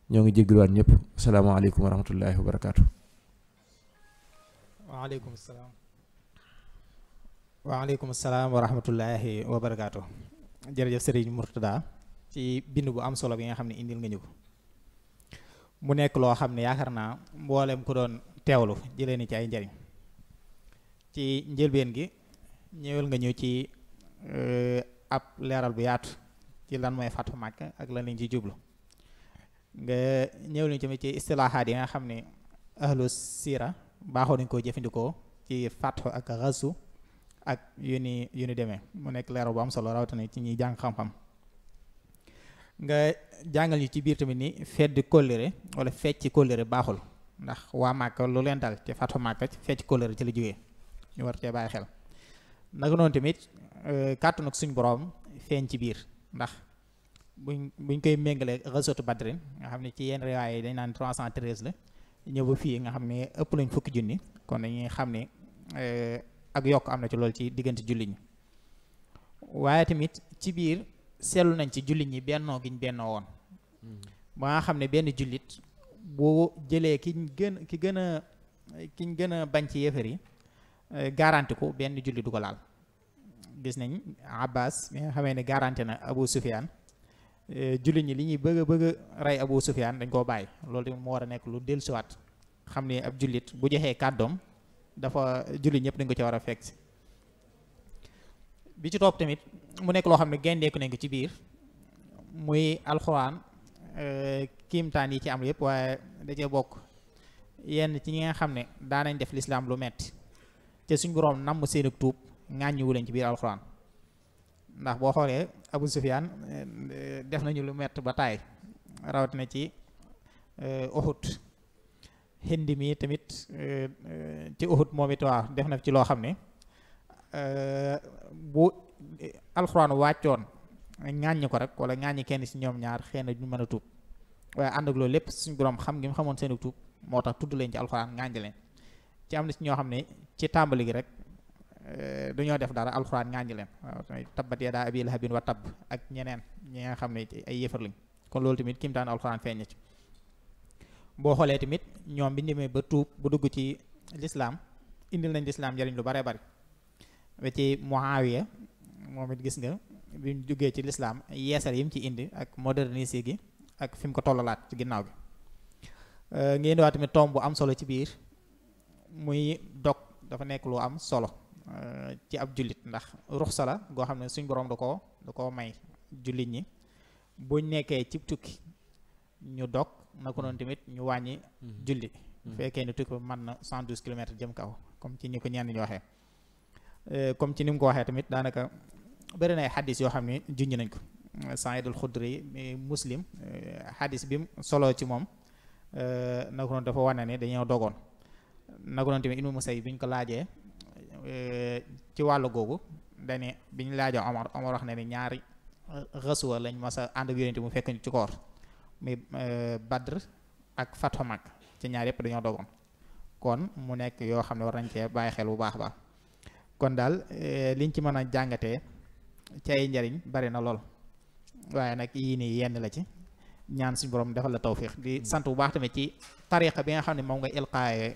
ñoo ngi jégaluwaat ñëpp. asalaamaaleykum wa rahmatullahi wa barakaatu. waaleykum salaam wa rahmatullahi wa barakaatu. jërëjëf Serigne Mourtada ci bind bu am solo bi nga xam ne indil nga ñu ko. mu nekk loo xam ne yaakaar naa mboolem ku doon teewlu jëlee ni ci ay njariñ. ci njëlbeen gi ñëwal nga ñëw ci ab leeral bu yaatu ci lan mooy Fathu Makka ak lan lañ ci jublu. nga ñëw nañu tamit ci istilaahaat yi nga xam ne ahlu siira baaxoo nañ koo jëfandikoo ci fathu ak ghazu ak yu ni demee mu nekk leeral bu am solo rawatina ci ñuy jàng xam-xam. nga jàngal ñu ci biir tamit ni feddi kóllëre wala fecc kóllëre baaxul ndax waa Màkka lu leen dal ci Fathu Makka ci fecc kóllëre ci la jógee ñu war cee bàyyi xel. naka noonu tamit kàttanu suñ boroom feeñ ci biir ndax buñ koy méngalee ghazwatu Badrin nga xam ne ci yenn riwaaya yi dañ naan 313 la ñëw ba fii nga xam ne ëpp lañ fukki junni kon dañuy xam ne ak yokk am na ci loolu ci diggante jullit ñi. waaye tamit ci biir seetlu nañ ci jullit ñi bennoo giñ bennoo woon ba nga xam ne benn jullit boo jëlee kiñ gën a bañ ci yéefar yi garanti ko benn jullit du ko laal. gis nañ Abbas mi nga xamee ne garanti na Abu Sufyan jullit ñi li ñuy bëgg a rey Abu Sufyan dañ koo bàyyi loolu tamit moo war a nekk lu dellusiwaat xam ne ab jullit bu joxee kàddoom dafa jullit ñëpp dañ ko ci war a fekk si. bi ci topp tamit mu nekk loo xam ne gendeeku nañ ko ci biir muy alxuraan kiimtaan yi ci am yëpp waaye da cee bokk yenn ci ñi nga xam ne daanañ def lislaam lu metti te suñ boroom namm seen ak tuub ŋàññiwu leen ci biir alxuraan ndax boo xoolee Abu Sufyaan def nañu lu mett ba taay rawatina ci Uhud. Hindi mi tamit ci Uhud moom it waaw def na ci loo xam ne bu alxuraan wàccoon ŋàññi ko rek wala ŋàññi kenn ci ñoom ñaar xëy na ñu mën a tuub waaye ànd ak loolu lépp suñ boroom xam ngi mu xamoon seen tuub moo tax tudd leen ci alxuraan ŋàññi leen ci am na ci ñoo xam ne ci tàmbali gi rek dañoo def dara alxuraan ŋàññi leen waaw tabbat yadaa abii lahabin wa tabb ak ñeneen ñi nga xam ne ay yëfar lañ kon loolu tamit kimtaan alxuraan feeñ na ci. boo xoolee tamit ñoom bi ñu demee ba tuub bu dugg ci lislaam indil nañ lislaam njariñ lu bare bari ba ci Muawiya moom it gis nga bi mu duggee ci lislaam yeesal yi mu ci indi ak moderniser gi ak fi mu ko tollalaat ci ginnaaw gi. ngeen wax tamit tomb bu am solo ci biir muy dog dafa nekk lu am solo ci ab jullit ndax ruxsa la goo xam ne suñ boroom da koo may jullit ñi buñ nekkee ci tukki ñu dog na ko noonu tamit ñu wàññi julli bu fekkee ne tukki ba mën na 112 kilomètres jëm kaw comme ci ni ko ñenn ñu waxee comme ci ni mu ko waxee tamit daanaka bëri na ay xaddis yoo xam ne junj nañ ko Saïd al-Xudri Muslim xaddis bi mu solo ci moom na ko noonu dafa wane ne dañoo dogoon na ko noonu tamit Ibnu Musayyib bi ñu ko laajee ci wàllu googu dane bi ñu laajoo Omar wax ne ne ñaari xasuwa lañ mas a ànd ak yonent mu fekk ci koor muy Badr ak Fathu Makka ci ñaar yëpp dañoo dogoon kon mu nekk yoo xam ne war nañ cee bàyyi xel bu baax a baax kon daal liñ ci mën a jàngatee ci ay njariñ bari na lool waaye nag yii nii yenn la ci ñaan suñu borom defal la tawfiq di sant bu baax tamit ci tariqa bi nga xam ne moom nga ilqaaye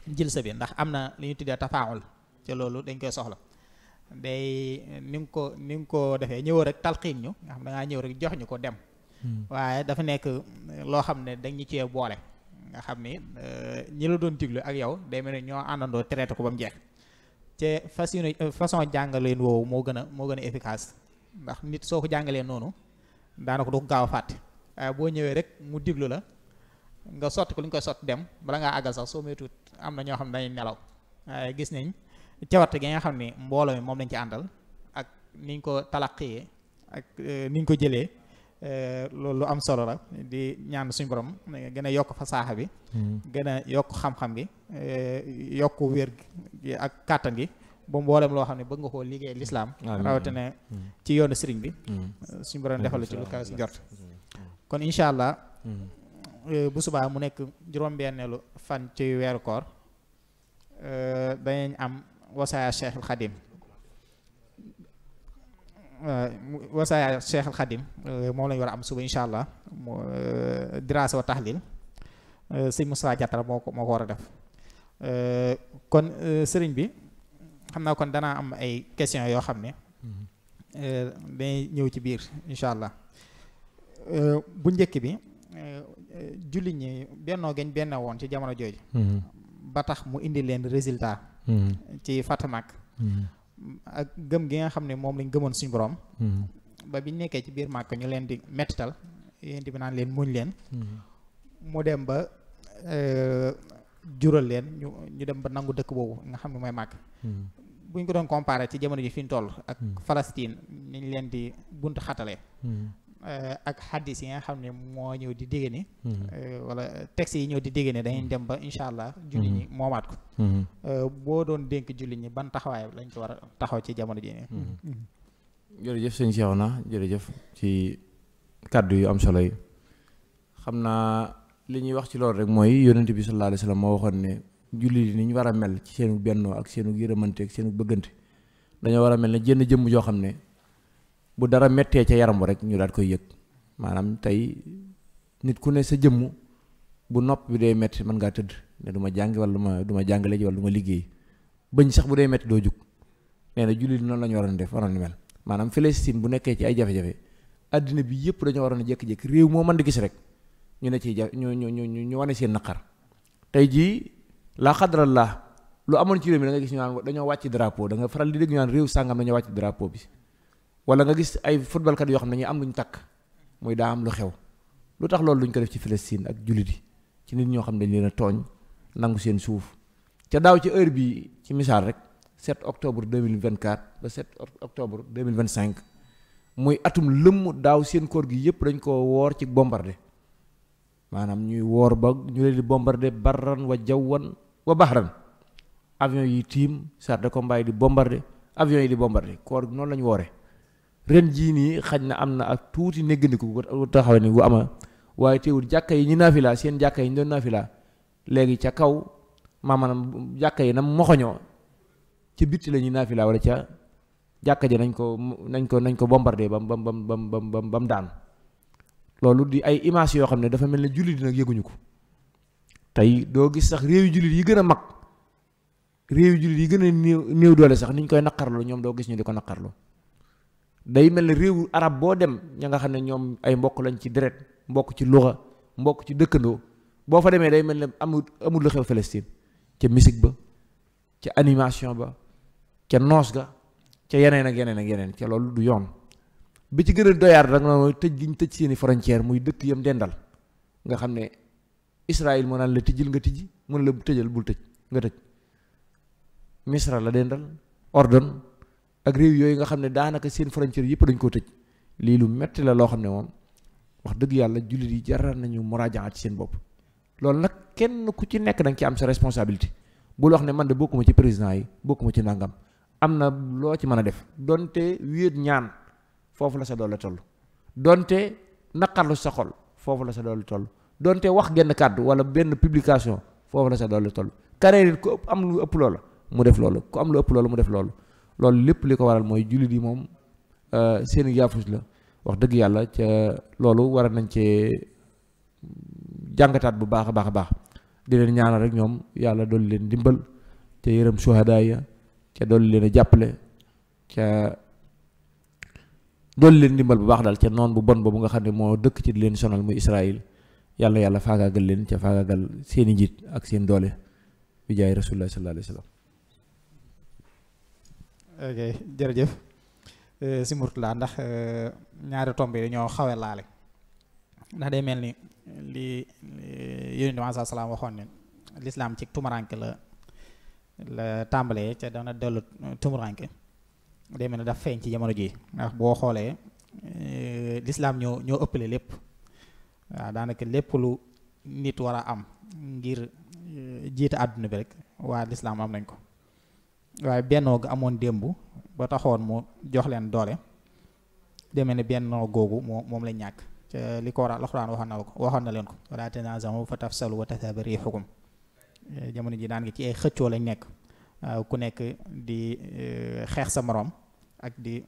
jilsa bi ndax am na li ñu tuddee tafaawul te loolu dañ koy soxla day ni nga ko defee ñëw rek talqiin ñu nga xam da ngaa ñëw rek jox ñu ko dem waaye dafa nekk loo xam ne dañ ñu cee boole nga xam ni ñi la doon diglu ak yow day mel ne ñoo àndandoo traité ko ba mu jeex te façon jàngaleen woowu moo gën a efficace ndax nit soo ko jàngalee noonu daanaka du ko gaaw a fàtte waaye boo ñëwee rek mu diglu la nga sotti ko li ñu koy sotti dem bala ngaa àggal sax soo moytuwut am na ñoo xam ne dañuy nelaw waaye gis nañ cawarte gi nga xam ne mbooloo mi moom lañ ci àndal ak niñ ko talaqiyee ak niñ ko jëlee loolu lu am solo la di ñaan suñu borom gën a yokk fasaaxa bi gën a yokk xam-xam gi yokk wér gi ak kàttan gi ba mboolem loo xam ne bëgg nga koo liggéey lislaam rawatina ci yoonu sëriñ bi suñu borom defal ci lu kaw si jot kon incha allah bu subaa mu nekk juróom-benneelu fan ci weeru koor dañuy am wasaaya Cheikhul Khadim wasaaya Cheikhul Khadim moom lañu war a am suba incha allah diraasa wa tahlil sëñ Moussa Diatara moo ko war a def kon sëriñ bi xam naa kon danaa am ay questions yoo xam ne dañuy ñëw ci biir incha allah bu njëkk bi jullit ñi bennoo gañ benn woon ci jamono jooju ba tax mu indi leen résultat ci Fatamak ak gëm gi nga xam ne moom lañ gëmoon suñu borom ba biñ nekkee ci biir Màkka ñu leen di mettital yéen bi naan leen muñ leen mu dem ba jural leen ñu dem ba nangu dëkk boobu nga xam ne mooy Màkka buñ ko doon comparé ci jamono ji fi ñu toll ak Palestine niñ leen di buntu xatalee ak xaddis yi nga xam ne moo ñëw di dégg ni wala texte yi ñëw di dégg ne dañuy dem ba incha allah jullit ñi moomaat ko boo doon dénk jullit ñi ban taxawaay lañ ko war a taxaw ci jamono ji jërëjëf sëñ Cheikhouna jërëjëf ci kàddu yu am solo yi xam naa li ñuy wax ci loolu rek mooy yonent bi sallallahu alayhi wa sallam moo waxoon ne jullit yi ni ñu war a mel ci seenu bennoo ak seenu yërëmante ak seenu bëggante dañoo war a mel ne jenn jëmm joo xam ne bu dara mettee ca yaram rek ñu daal koy yëg maanaam tey nit ku ne sa jëmm bu nopp bi dee metti mën ngaa tëdd ne du ma jàngi wala du ma jàngale ji wala du ma liggéey bëñ sax bu dee metti doo jug nee na jullit noonu la ñu waroon def waroon mel maanaam Palestine bu nekkee ci ay jafe-jafe àddina bi yëpp dañoo waroon a jékki-jékki réew moo mën di gis rek ñu ne ciy ñu wane seen naqar tey jii laa xadrallah lu amoon ci réew mi da nga gis ñu naan dañoo wàcc drapeau da nga faral di dégg ñu naan réew sàngam dañoo wàcc drapeau bi wala nga gis ay footballkat yoo xam ne dañuy am luñ takk muy daa am lu xew lu tax loolu luñ ko def ci Palestine ak jullit yi ci nit ñoo xam ne dañ leen a tooñ nangu seen suuf ca daaw ci heure bi ci misaal rek 7 octobre 2024 ba 7 octobre 2025 muy atum lëmm daaw seen koor gi yëpp dañ ko woor ci bombardé maanaam ñuy woor ba ñu leen di bombardé barran wa jawwan wa bahran avion yi tiim chars de combat yi di bombardé avion yi di bombardé koor gi noonu la ñu wooree ren jii nii xaj na am na ak tuuti néggandiku gu taxawe ni gu ama waaye teewul jàkka yi ñi naafila seen jàkka yi ñu doon naafila léegi ca kaw maanaam jàkka yi na moxoñoo ci bitti la ñuy naafila wala ca jàkka ji nañ ko bombardé bam daan loolu di ay image yoo xam ne dafa mel ne jullit yi nag yëguñu ko tey doo gis sax réew yu jullit yi gën a mag réew yu jullit yi gën a néew doole sax niñ koy naqarloo ñoom doo gis ñu di ko naqarloo day mel ne réewu arab boo dem ña nga xam ne ñoom ay mbokk lañ ci deret mbokk ci luxa mbokk ci dëkkandoo boo fa demee day mel ne amul lu xew Palestine ca musique ba ca animation ba ca noos ga ca yeneen ak yeneen ca loolu du yoon bi ci gën a doyaar rek mooy tëj gi ñu tëj seeni frontière muy dëkk yam dendal nga xam ne Israël moo naan la tijjil nga tijji mun la tëjal bul tëj nga tëj Misra la dendal Ordon ak réew yooyu nga xam ne daanaka seen frontière yëpp dañ koo tëj lii lu metti la loo xam ne moom wax dëgg yàlla jullit yi jaral nañu muraajaat ci seen bopp loolu nag kenn ku ci nekk da nga ci am sa responsabilité bul wax ne man de bokkuma ci président yi bokkuma ci nangam am na loo ci mën a def donte wéet ñaan foofu la sa doole toll donte naqarlu sa xol foofu la sa doole toll donte wax genn kàddu wala benn publication foofu la sa doole toll carrière ku am lu ëpp loola mu def loolu ku am lu ëpp loolu mu def loolu loolu lépp li ko waral mooy jullit yi moom seeni yaafus la wax dëgg yàlla ca loolu war nañ cee jàngataat bu baax a baax di leen ñaanal rek ñoom yàlla dolli leen dimbal ca yërëm suhadaa ya ca dolli leen a jàppale ca dolli leen dimbal bu baax daal ca noon bu bon boobu nga xam ne moo dëkk ci di leen sonal muy Israël yàlla faagaagal leen ca faagaagal seeni njiit ak seen doole bi jaay rasulullah sallallahu alayhi wa sallam. ok jërëjëf si Mourtala ndax ñaari tomb yi dañoo xawe laale ndax day mel ni li yonent bi sallallahu alayhi wa sallam waxoon ne lislaam ci tumuranke la tàmbalee ca dana dellu tumuranke day mel ni daf feeñ ci jamono ji ndax boo xoolee lislaam ñoo ëppale lépp waaw daanaka lépp lu nit war a am ngir jiite àdduna bi rek waa lislaam am nañ ko waaye bennoo ga amoon démb ba taxoon mu jox leen doole demee ne bennoo googu moom lañ ñàkk ca li ko war a alxuraan waxoon na leen ko wala tanaazamu fa tafsalu wa tadhaba riihukum jamono ji daan ngi ci ay xëccoo lañ nekk ku nekk di xeex sa moroom ak di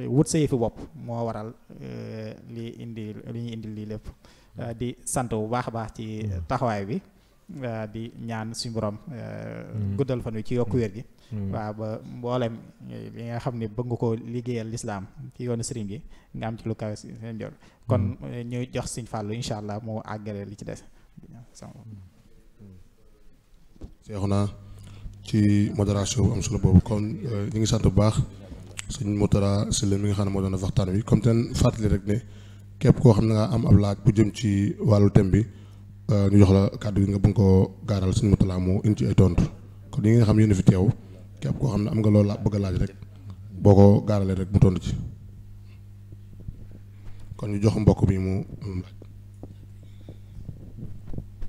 wut sa yëfi bopp moo waral li ñuy indi lii lépp di sant bu baax a baax ci taxawaay bi di ñaan suñu borom guddal fan wi ci yokku wér gi waaw ba mboolem li nga xam ne bëgg nga ko liggéeyal lislaam ci yoonu sëriñ bi nga am ci lu kawe seen jor kon ñu jox Sëriñ Fàllu incha allah moo àggale li ci des Seexuna ci modération bu am solo boobu kon ñu ngi sant bu baax sëñ Mourtada Sylla mi nga xam ne moo doon def waxtaan wi comme ten fàttali rek ne képp koo xam ne nga am ab laaj bu jëm ci wàllu thème bi ñu jox la kàddu gi nga bëgg koo gaaral sëñ Mourtada mu indi ci ay tontu kon yi nga xam yéen a fi teew képp koo xam ne am nga loolu bëgg a laaj rek boo ko gaaralee rek mu tontu ci kon ñu jox mbokk bi mu laaj.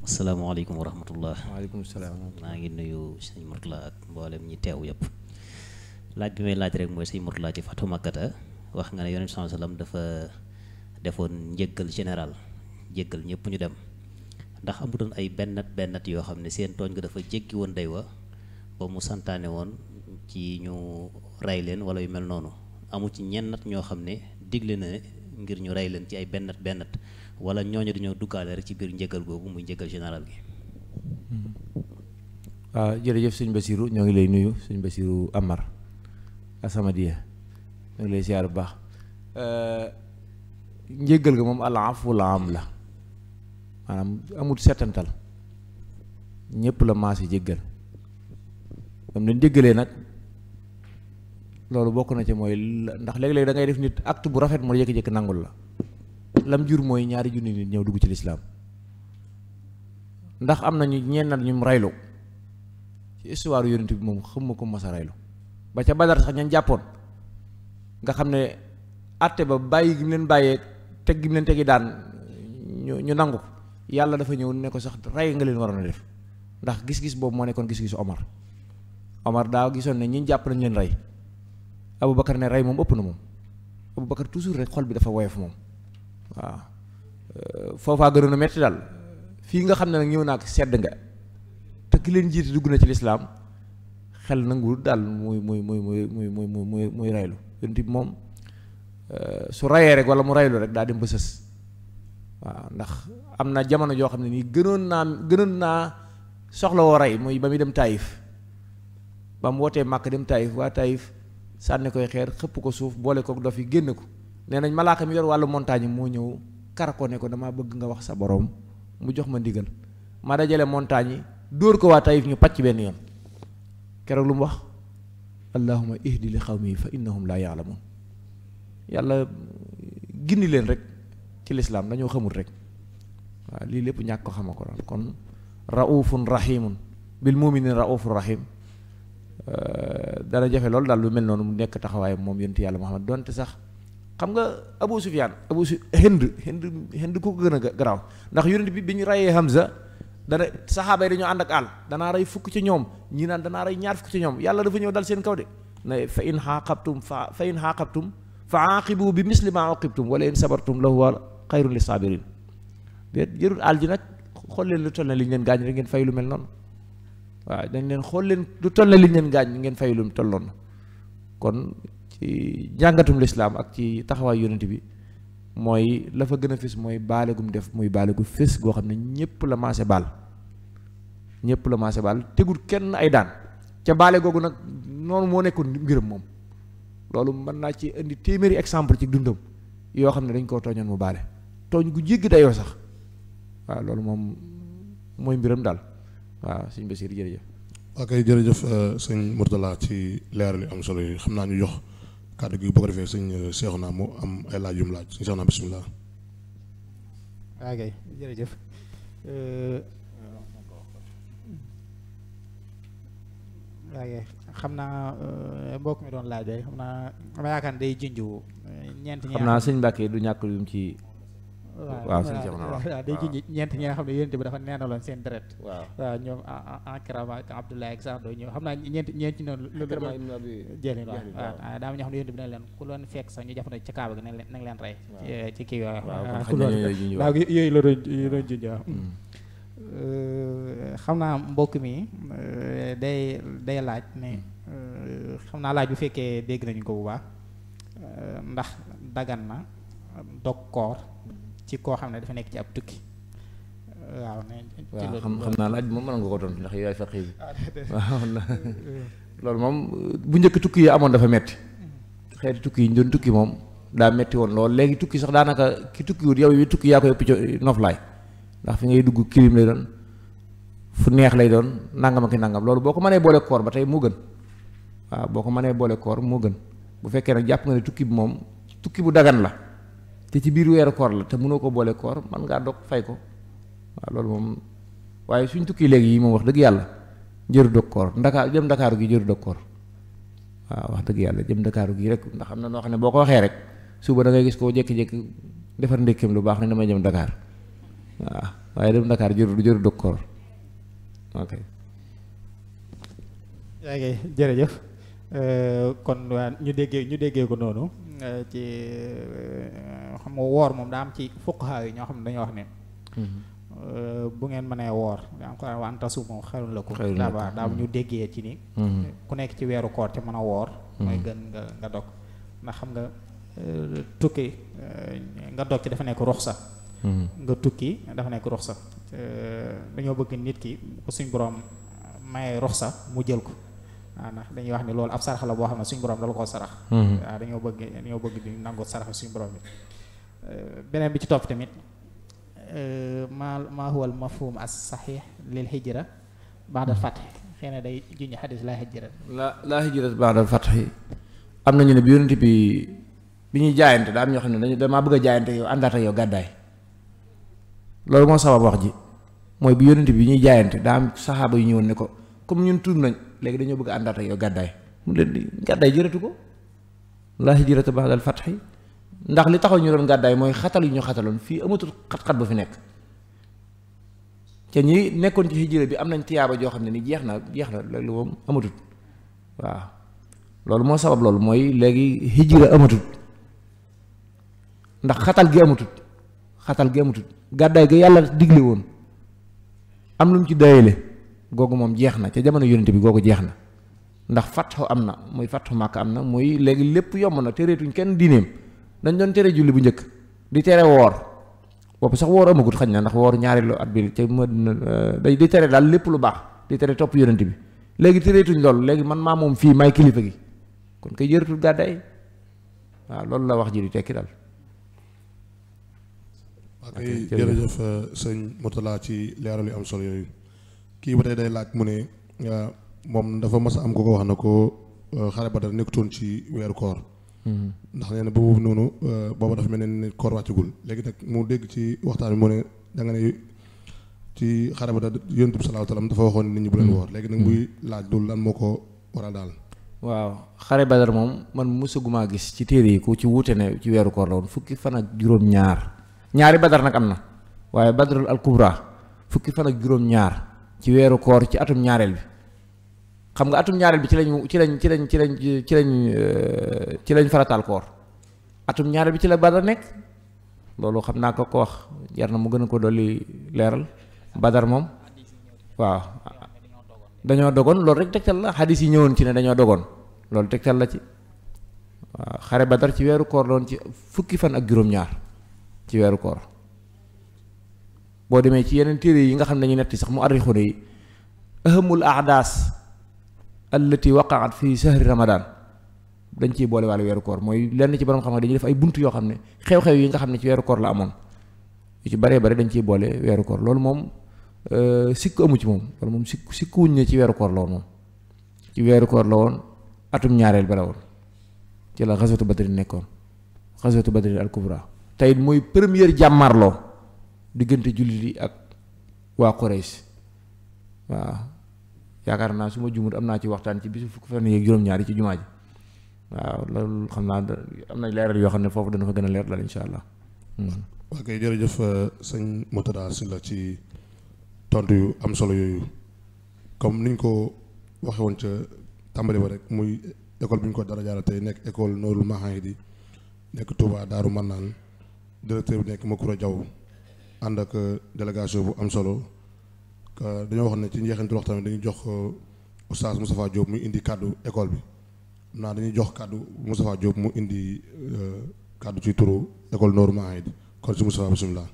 asalaamaaleykum wa rahmatullah. waaleykum salaam. maa ngi nuyu sëñ Mourtada ak mboolem ñi teew yëpp. laaj bi may laaj rek mooy sëñ Mourtada ci Fatu Makkata wax nga ne Yonent bi sallallahu alayhi wasallam dafa defoon njëggal général jéggal ñëpp ñu dem ndax amutoon ay bennat yoo xam ne seen tooñ nga dafa jéggi woon day wa ba mu santaane woon ci ñu rey leen wala yu mel noonu amu ci ñennat ñoo xam ne digle na ngir ñu rey leen ci ay bennat wala ñooñu dañoo duggaale rek ci biir njëggal googu muy njëggal général gi. waaw jërëjëf sëñ Basiru ñoo ngi lay nuyu sëñ Basiru Amar Asamadiya ñoo ngi lay siyaar bu baax njëggal ga moom al afwul am la maanaam amul setantal ñëpp la maasi jéggal moom leen jéggalee nag loolu bokk na ci mooy ndax léeg-léeg da ngay def nit acte bu rafet mu jékki-jékki nangul la lam jur mooy ñaari junni nit ñëw dugg ci lislaam ndax am nañu ñenn ñu raylu ci histoire yonent bi moom xamuma ko mas a raylu ba ca Badar sax ñañ jàppoon nga xam ne àtte ba bàyyi gi mu leen bàyyee teg gi mu leen tegi daan ñu nangu ko yàlla dafa ñëw ne ko sax rey nga leen waroon a def ndax gis-gis boobu moo nekkoon gis-gisu Omar daa gisoon ne ñi jàpp nañ leen rey Aboubacar ne rey moom ëpp na moom Aboubacar toujours rek xol bi dafa woyof moom waaw foofaa gënoon a metti daal fii nga xam ne nag ñëw naa ko sedd nga te ki leen jiite dugg na ci lislaam xel nanguwul daal muy reylu yonent bi moom su rayee rek wala mu reylu rek daa dem ba sës waaw ndax am na jamono joo xam ne nii gënoon naa soxla woo rey muy ba muy dem Taïf ba mu wootee Màkk dem Taïf waa Taïf sànni koy xeer xëpp ko suuf boole ko dof yi génn ko nee nañ malaaka mi yor wàllu montagne moo ñëw kar ko ne ko damaa bëgg nga wax sa boroom mu jox ma ndigal ma dajale montagne yi dóor ko waa Taïf ñu pàcc benn yoon keroog lu mu wax allahumma ihdi li xawmi fa innahum laa yaalamun yàlla gindi leen rek ci lislaam dañoo xamul rek waaw lii lépp ñàkk ko xama ko daal kon raufun rahimun bil muminin raufun rahim dana jafe loolu daal lu mel noonu mu nekk taxawaay moom yonent yàlla Muhammad donte sax xam nga Abu Sufyaan Hind ku ko gën a garaaw ndax yonent bi ñu reyee Hamza dana saxaaba yi dañoo ànd ak àll danaa rey fukk ci ñoom ñii naan danaa rey ñaar fukk ci ñoom yàlla dafa ñëw dal seen kaw de ne fa in xaaqabtum fa aaqibu bi misli ma uqibtum wala in sabartum la huwa xayrun lis sabirin déet jërul àll ji nag xool leen lu toll ne li ñu leen gaañ rek ngeen fay lu mel noonu waaw dañ leen xool leen lu toll ne li ñu leen gaañ ngeen fay lu toll noonu kon ci jàngatum lislaam ak ci taxawaay yonent bi mooy la fa gën a fës mooy baale gum def muy baale gu fës goo xam ne ñëpp la maase baal tegul kenn ay daan ca baale googu nag noonu moo nekkoon mbiram moom loolu mën naa ci indi téeméeri exemple ci dundam yoo xam ne dañ koo tooñoon mu baale tooñ gu jéggi dayoo sax waaw loolu moom mooy mbiram daal waaw sëñ Basiir jërëjëf. ok jërëjëf sëñ Mourtada ci leeral yu am solo yi xam naa ñu jox kàddu gi boo ko defee sëñ Seexuna mu am ay laaj yu mu laaj sëñ Seexuna bisimilah. ok jërëjëf waaye xam naa mbokk mi doon laaj day xam naa ma yaakaar day junju ñeent xam naa sëñ Mbàkke du ñàkk lu mu ci waaw sëñ Cheikh waaw day junj ñeent ñi nga xam ne yonent bi dafa neenaloon seen deret. waaw ñoom Akrama ak Abdoulaye ak Saad ñoom xam naa ñeent ci noonu lu jëlee waaw daa ma ñoo xam ne yonent bi na leen ku loon fekk sax ñu jàpp na ci kaaba gi nañ leen rey ci kii waaw ku loon waaw yooyu la doon junj waaw xam naa mbokk mi day laaj ne xam naa laaj bu fekkee dégg nañu ko bu baax ndax dagan na dog koor ci koo xam ne dafa nekk ci ab tukki waaw xam naa laaj moom mën nga ko tontu ndax yaay faqih bi waaw loolu moom bu njëkk tukki yi amoon dafa metti xeeti tukki yi ñu doon tukki moom daa metti woon loolu léegi tukki sax daanaka ki tukki wut yow yi tukki yaa koy ëpp noflaay ndax fi ngay dugg kilim lay doon fu neex lay doon nangam ak nangam loolu boo ko mënee boole koor ba tey moo gën waaw boo ko mënee boole koor moo gën bu fekkee nag jàpp nga ne tukki bi moom tukki bu dagan la te ci biir weeru koor la te mënoo ko boole koor man ngaa dog fay ko waaw loolu moom waaye suñ tukki léegi yi moom wax dëgg yàlla jëru dog koor jëm Ndakaaru gi jëru dog koor waaw wax dëgg yàlla jëm Ndakaaru gi rek ndax am na noo xam ne boo ko waxee rek suba da ngay gis koo jékki-jékki defar ndékkeem lu baax ne damay jëm Dakar waaw waaye dem Dakar jëru dog koor ok yaa ngi jërëjëf kon waa ñu déggee ko noonu ci xam nga woor moom daa am ci fuqaha yi ñoo xam ne dañoo wax ne bu ngeen mënee woor encore wa an tasuumu xayrun lakum daa ñu déggee ci ni ku nekk ci weeru koor te mën a woor mooy gën nga dog ndax xam nga tukki nga dog ci dafa nekk ruxsa nga tukki dafa nekk ruxsa dañoo bëgg nit ki bu suñ borom maye ruxsa mu jël ko waaw ndax dañuy wax ni loolu ab sarax la boo xam ne suñu borom dala koo sarax waaw dañoo bëgg di nangu sarax suñu borom bi beneen bi ci topp tamit ma huwa al mafhum as sahih lil hijra ba'da al fath xëy na day junj xadis la hijra la hijra ba'da al fath am nañu ne bi yonent bi ñuy jaayante daa am ñoo xam ne damaa bëgg a jaayante yow àndaat ak yow gàddaay loolu moo sabab wax ji mooy bi yonent bi ñuy jaayante daa am saxaaba yu ñëwoon ne ko comme ñun tuub nañ léegi dañoo bëgg a àndaat ak yow gàddaay mu leen di gàddaay jërëtu ko laa hijrata ba'dal fathi ndax li taxaw ñu doon gàddaay mooy xatal yu ñu xataloon fii amatul xat-xat ba fi nekk te ñi nekkoon ci hijra bi am nañ tiyaaba joo xam ne ni jeex na léegi moom amatut waaw loolu moo sabab loolu mooy léegi hijra amatut ndax xatal gi amatut gàddaay ga yàlla digle woon am lu mu ci dayale googu moom jeex na ca jamono yonent bi googu jeex na ndax fatxu am na muy fatxu màkk am na muy léegi lépp yomb na tereetuñ kenn diineem dañ doon tere julli bu njëkk di tere woor boobu sax woor amagut xañ na ndax woor ñaari lu at bi ca Madina day di tere daal lépp lu baax di tere topp yonent bi léegi tereetuñ loolu léegi man maa moom fii may kilifa gi kon kay jëratul gàddaay waaw loolu la wax ji di tekki daal ok jërëjëf sëñ Mourtala ci leeral yu am solo yooyu kii ba tey day laaj mu ne moom dafa mas a am ko wax na ko xare Badar nekkutoon ci weeru koor ndax nee na boobu noonu booba dafa mel ne koor wàccagul léegi nag mu dégg ci waxtaan bi mu ne da nga ne ci xare Badar yonent bi sallallahu alayhi wasallam dafa waxoon nit ñi bu leen woor léegi nag muy laaj loolu lan moo ko waral daal waaw xare Badar moom man mësaguma gis ci téere yi ku ci wuute ne ci weeru koor la woon fukki fan ak juróom-ñaar ñaari Badar nag am na waaye Badarul al Kubra fukki fan ak juróom-ñaar ci weeru koor ci atum ñaareel bi xam nga atum ñaareel bi ci lañ farataal koor atum ñaareel bi ci la Badar nekk loolu xam naa ko wax jar na mu gën a ko dolli leeral Badar moom waaw dañoo dogoon loolu rek tegtal la xadis yi ñëwoon ci ne dañoo dogoon loolu tegtal la ci waaw xare Badar ci weeru koor doon ci fukki fan ak juróom-ñaar ci weeru koor boo demee ci yeneen téere yi nga xam ne dañu netti sax mu arrixu yi ahamul ahdaas allati waqaat fi sahri ramadan dañ ciy boole wàllu weeru koor mooy lenn ci borom xam ne dañuy def ay bunt yoo xam ne xew-xew yi nga xam ne ci weeru koor la amoon yu ci baree bare dañ ciy boole weeru koor loolu moom sikk amu ci moom loolu moom sikkuwuñ ne ci weeru koor la woon moom ci weeru koor la woon atum ñaareel ba la woon ci la xaswatu badri nekkoon xaswatu badri al kubra tey mooy première jàmmarloo diggante jullit yi ak waa Quraysh waaw yaakaar naa su ma jumut am naa ci waxtaan ci bisu fukki fan yeeg juróom-ñaari ci jumaa ji waaw loolu xam naa am na leeral yoo xam ne foofu dana fa gën a leer daal insha allah waa kay jërëjëf sëñ Murtada Sylla ci tontu yu am solo yooyu comme niñ ko waxe woon ca tàmbali ba rek muy école bi ñu ko dara jaara tey nekk école Nourul Mahahidi nekk Touba Daaru Mannaan directeur bi nekk Makoura Diaw ànd ak délégation bu am solo dañoo wax ne ci njeexintu waxtaan bi dañuy jox oustaz Moustapha Diop mu indi kàddu école bi naa dañuy jox kàddu Moustapha Diop mu indi kàddu ci turu école Nourul Mahahidi kon si Moustapha bismillah.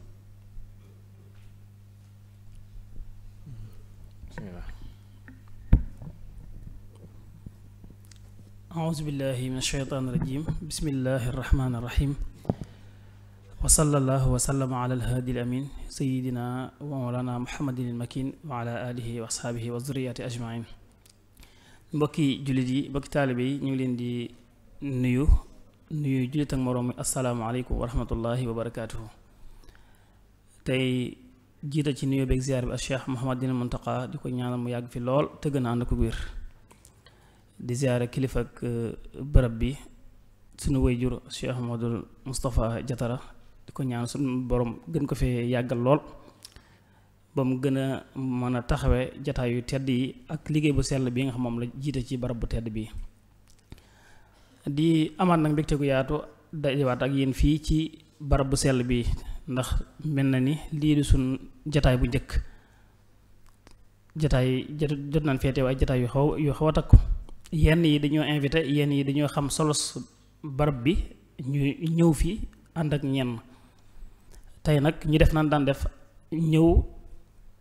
أعوذ بالله من الشيطان الرجيم بسم الله الرحمن الرحيم وصلى الله وسلم على الهادي الأمين سيدنا ومولانا محمد المكين وعلى آله وأصحابه وذريته أجمعين mbokki jullit yi mbokki taalibe yi ñu ngi leen di nuyu jullit ak moroom mi asalaamaaleykum wa rahmatullahi wa barakaatuhu tey jiita ci nuyu beeg ziar bi ak Cheikh Mouhamadul Muntaqa di ko ñaanal mu yàgg fi lool te gën a ànd ko wér di ziare kilifa ak bërëb bi sunu wayjur Cheikh Mouhamadul Moustapha Jatara di ko ñaan sunu borom gën ko fee yàggal lool ba mu gën a mën a taxawee jataay yu tedd yi ak liggéey bu sell bi nga xam moom la jiite ci barab bu tedd bi di amaat nag mbégte gu yaatu dajewaat ak yéen fii ci barab bu sell bi ndax mel na ni lii di sun jataay bu njëkk jataay jot nañ feete waaye jataay yu xaw a takku yenn yi dañoo invité yenn yi dañoo xam solos barab bi ñu ñëw fi ànd ak ñenn tey nag ñu def naan daan def ñëw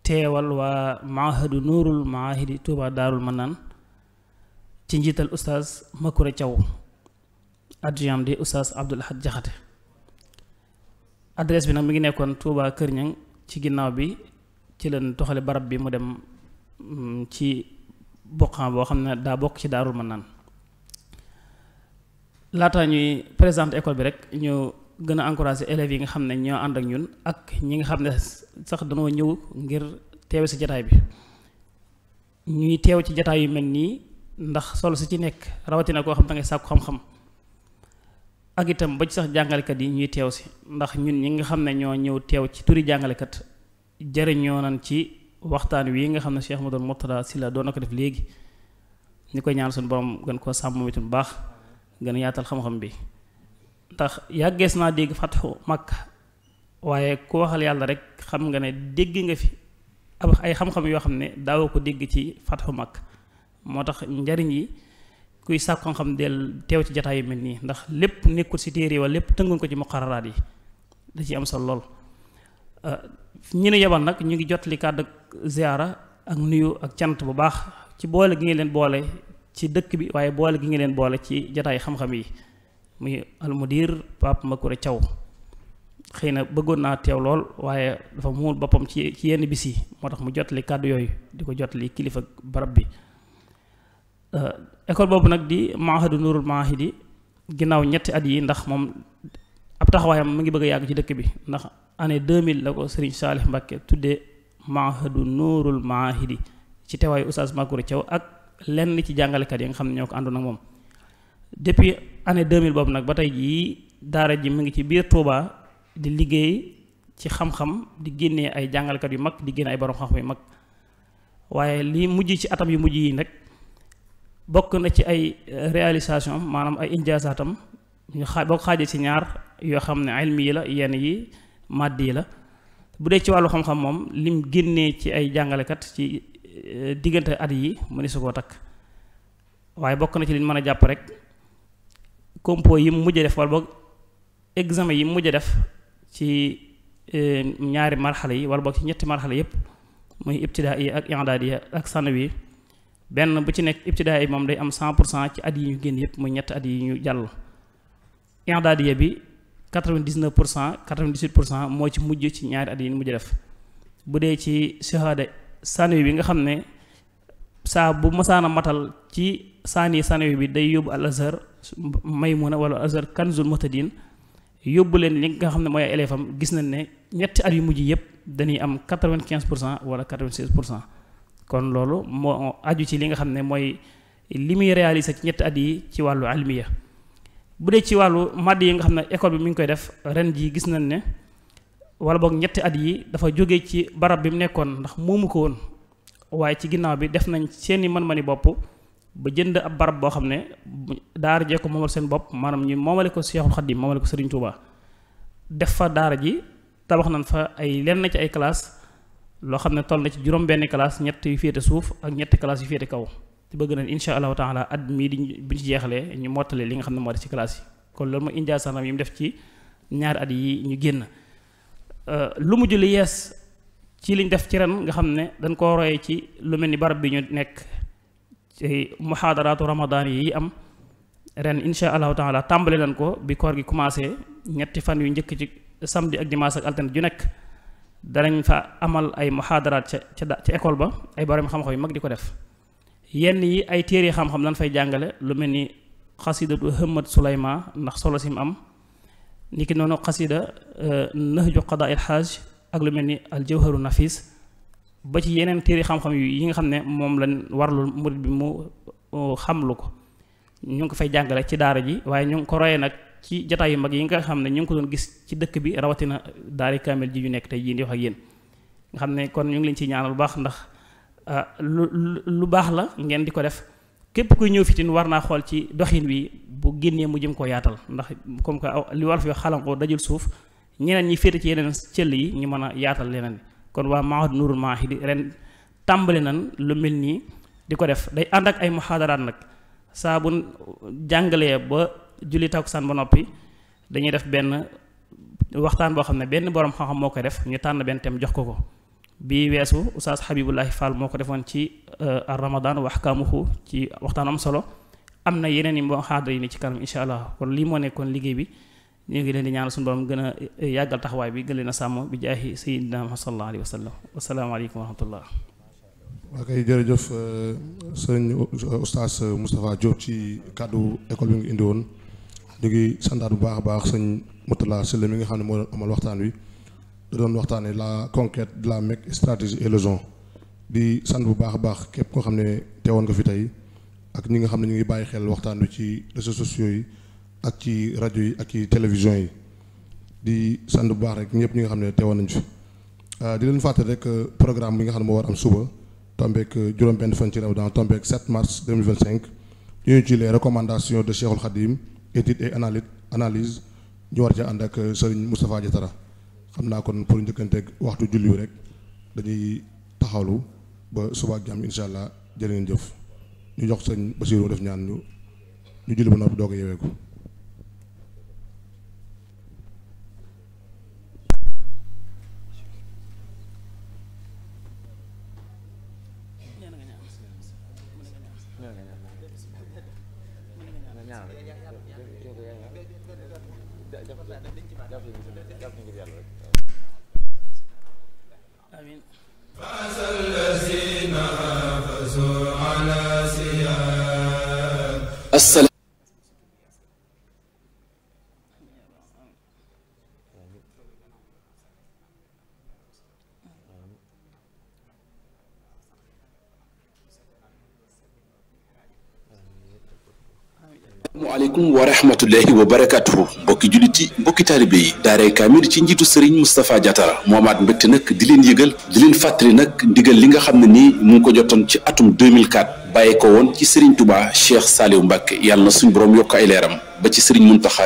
teewal waa Mahadu Nuurul Mahahidi Touba Daarul Mannaan ci njiital oustaz Makoura Thiaw adjoint di oustaz Abdoul Ahad Jaxate adresse bi nag mi ngi nekkoon Touba Kër Ñang ci ginnaaw bi ci leen toxale barab bi mu dem ci bokkan boo xam ne daa bokk ci Daarul Mannaan laata ñuy présenter école bi rek ñu gën a encourager élèves yi nga xam ne ñoo ànd ak ñun ak ñi nga xam ne sax dañoo ñëw ngir teewe si jataay bi ñuy teew ci jataay yu mel nii ndax solo si ci nekk rawatina koo xam da ngay sàkku xam-xam ak itam ba ci sax jàngalekat yi ñuy teew si ndax ñun ñi nga xam ne ñoo ñëw teew ci turi jàngalekat jëriñoo nañ ci waxtaan wi nga xam ne Cheikh Mouhamadul Mourtada Sylla doon na ko def léegi ñu koy ñaan suñu borom gën koo sàmm itam bu baax gën a yaatal xam-xam bi ndax yàggees naa dégg fatxu Makka waaye ku waxal yàlla rek xam nga ne dégg nga fi ab ay xam-xam yoo xam ne daawoo ko dégg ci fatxu Makka moo tax njariñ yi kuy sàkk xam-xam del teew ci jataay yu mel nii ndax lépp nekkul ci téere wala lépp tëngoon ko ci muqararaat yi da ci am solo lool ñi ne yebal nag ñu ngi jot li kàddu ziyaara ak nuyu ak cant bu baax ci boole gi ngeen leen boole ci dëkk bi waaye boole gi ngeen leen boole ci jataay xam-xam yi muy almudir Pape Makoura Thiaw xëy na bëggoon naa teew lool waaye dafa muul boppam ci yenn bis yi moo tax mu jot li kàddu yooyu di ko jot li kilifa barab bi école boobu nag di Mahadu Nuurul Mahahidi ginnaaw ñetti at yi ndax moom ab taxawaayam mu ngi bëgg a yàgg ci dëkk bi ndax année 2000 la ko Serigne Salih Mbacké tuddee Mahadu Nuurul Mahahidi ci teewaayu oustaz Makoura Thiaw ak lenn ci jàngalekat yi nga xam ne ñoo ko àndoon ak moom depuis année 2000 boobu nag ba tey jii daara ji mu ngi ci biir Touba di liggéey ci xam-xam di génnee ay jàngalekat yu mag di génne ay borom xam-xam yu mag waaye li mujj ci atam yu mujj yi nag bokk na ci ay réalisation maanaam ay injaasaatam ñu boo ko xaajee ci ñaar yoo xam ne ilmi yi la yenn yi maddi yi la bu dee ci wàllu xam-xam moom lim génnee ci ay jàngalekat ci diggante at yi mu ne su koo takk waaye bokk na ci liñ mën a jàpp rek compo yi mu mujj def wala boog examen yi mu mujj def ci ñaari marxala yi wala boog ci ñetti marxala yépp muy ibtidaa yi ak i'daadi ak sanawi benn bu ci nekk ibtidaa yi moom day am 100% ci at yi ñu génn yépp muy ñetti at yi ñu jàll i'daadi bi 99% 98% moo ci mujj ci ñaari at yi ñu mujj def bu dee ci shahada sanawi bi nga xam ne saa bu masaana matal ci sanawi bi day yóbbu al azhar Maymuna wala azhar Kanzul Muhtadin yóbbu leen li nga xam ne mooy ay élève am gis nañ ne ñetti at yu mujj yëpp dañuy am 95% wala 96% kon loolu moo aju ci li nga xam ne mooy li muy réaliser ci ñetti at yi ci wàllu almiya bu dee ci wàllu madd yi nga xam ne école bi mi ngi koy def ren ji gis nañ ne wala boog ñetti at yi dafa jóge ci barab bi mu nekkoon ndax moomu ko woon waaye ci ginnaaw bi def nañ seeni mën-mëni bopp ba jënd ab barab boo xam ne daara jee ko moomal seen bopp maanaam ñu moomale ko Seexul Xadiim moomale ko Serigne Touba def fa daara ji tabax nañ fa ay lenn ci ay classe loo xam ne toll na ci juróom-benn classe ñett yu féete suuf ak ñetti classe yu féete kaw te bëgg nañ insha allahu taala at mii di bu ñu ci jeexalee ñu mottale li nga xam ne moo def ci classe yi kon loolu mooy injaasanam yi mu def ci ñaari at yi ñu génn lu mujj li yees ci liñ def ci ren nga xam ne dañ koo royee ci lu mel ni barab bi ñu nekk ci muhaadaraatu ramadaan yi am ren insha allahu taala tàmbali nañ ko bi koor gi commencé ñetti fan yu njëkk ci samedi ak dimanche ak altine ju nekk danañ fa amal ay muhaadaraat ca école ba ay borom xam-xam yu mag di ko def yenn yi ay téere xam-xam lañ fay jàngale lu mel ni xasidatu Hëmmat Sulayma ndax solo si mu am niki noonu xasida Nahju Qadaa il Haaj ak lu mel ni al Jawharu Nafis ba ci yeneen téere xam-xam yi nga xam ne moom lañ warlu murid bi mu xamlu ko ñu ngi ko fay jàngale ci daara ji waaye ñu ngi ko royee nag ci jataay yu mag yi nga xam ne ñu ngi ko doon gis ci dëkk bi rawatina daari kaamil ji ñu nekk tey jii di wax ak yéen nga xam ne kon ñu ngi leen ciy ñaanal bu baax ndax lu baax la ngeen di ko def képp kuy ñëw fitin war naa xool ci doxin wi bu génnee mu jëm koo yaatal ndax comme que li war fi xalankoo dajul suuf ñeneen ñi féete ci yeneen cëll yi ñu mën a yaatal leneen kon waa Mahad Nourul Mahidi ren tàmbali nan lu mel nii di ko def day ànd ak ay muhaadaraat nag saa bu jàngalee ba julli takkusaan ba noppi dañuy def benn waxtaan boo xam ne benn borom xam-xam moo koy def ñu tànn benn thème jox ko bii weesu Oustaz Habibullahi Fall moo ko defoon ci Ramadan wa ahkaamuhu ci waxtaan am solo am na yeneen i muhaadara yi ni ci kanam insha allah kon lii moo nekkoon liggéey bi ñu ngi leen di ñaanal suñu borom gën a yàggal taxawaay bi gën leen a sàmm bi jaahi sayyidina Muhammad sallallahu alayhi wa sallam wasalaamaaleykum wa rahmatullah. ok jërëjëf sëñ Oustaz Moustapha Diop ci kàddu école bi nga indi woon ñu ngi santaat bu baax a baax sëñ Moutalla Sylla mi nga xam ne moo doon amal waxtaan wi da doon waxtaanee la conquête de la Mecque, stratégie et leçon di sant bu baax a baax képp koo xam ne teewoon nga fi tey ak ñi nga xam ne ñu ngi bàyyi xel waxtaan wi ci réseaux sociaux yi ak ci rajo yi ak ci télévision yi di sant bu baax rek ñëpp ñi nga xam ne teewoon nañ fi di leen fàttali rek programme bi nga xam ne moo war am suba tombeek juróom-benn fan ci Ramadan tombeek 7 mars 2025 ñu ci les recommandations de Cheikhul Khadim étude et analyse ñu war ca ànd ak Serigne Moustapha Diatara xam naa kon pour njëkkanteeg waxtu julli wi rek dañuy taxawlu ba suba ak jàmm incha allah jërë ngeen jëf ñu jox sëñ Basiru def ñaan ñu julli ba noppi doog a yeweeku. amiin asalaamaaleykum wa rahmatullahi wa barakatuhu mbokki jullit yi mbokki taalibe yi daaray kaamil ci njiitu Serigne Moustapha Diatara moo amaat mbégte nag di leen yëgal di leen fàttali nag ndigal li nga xam ne nii mu ngi ko jotoon ci atum 2004 bàyyi ko woon ci Serigne Touba Cheikh Saliou Mbacke yàlla na suñ borom yokk ay leeram ba ci Serigne Mountakha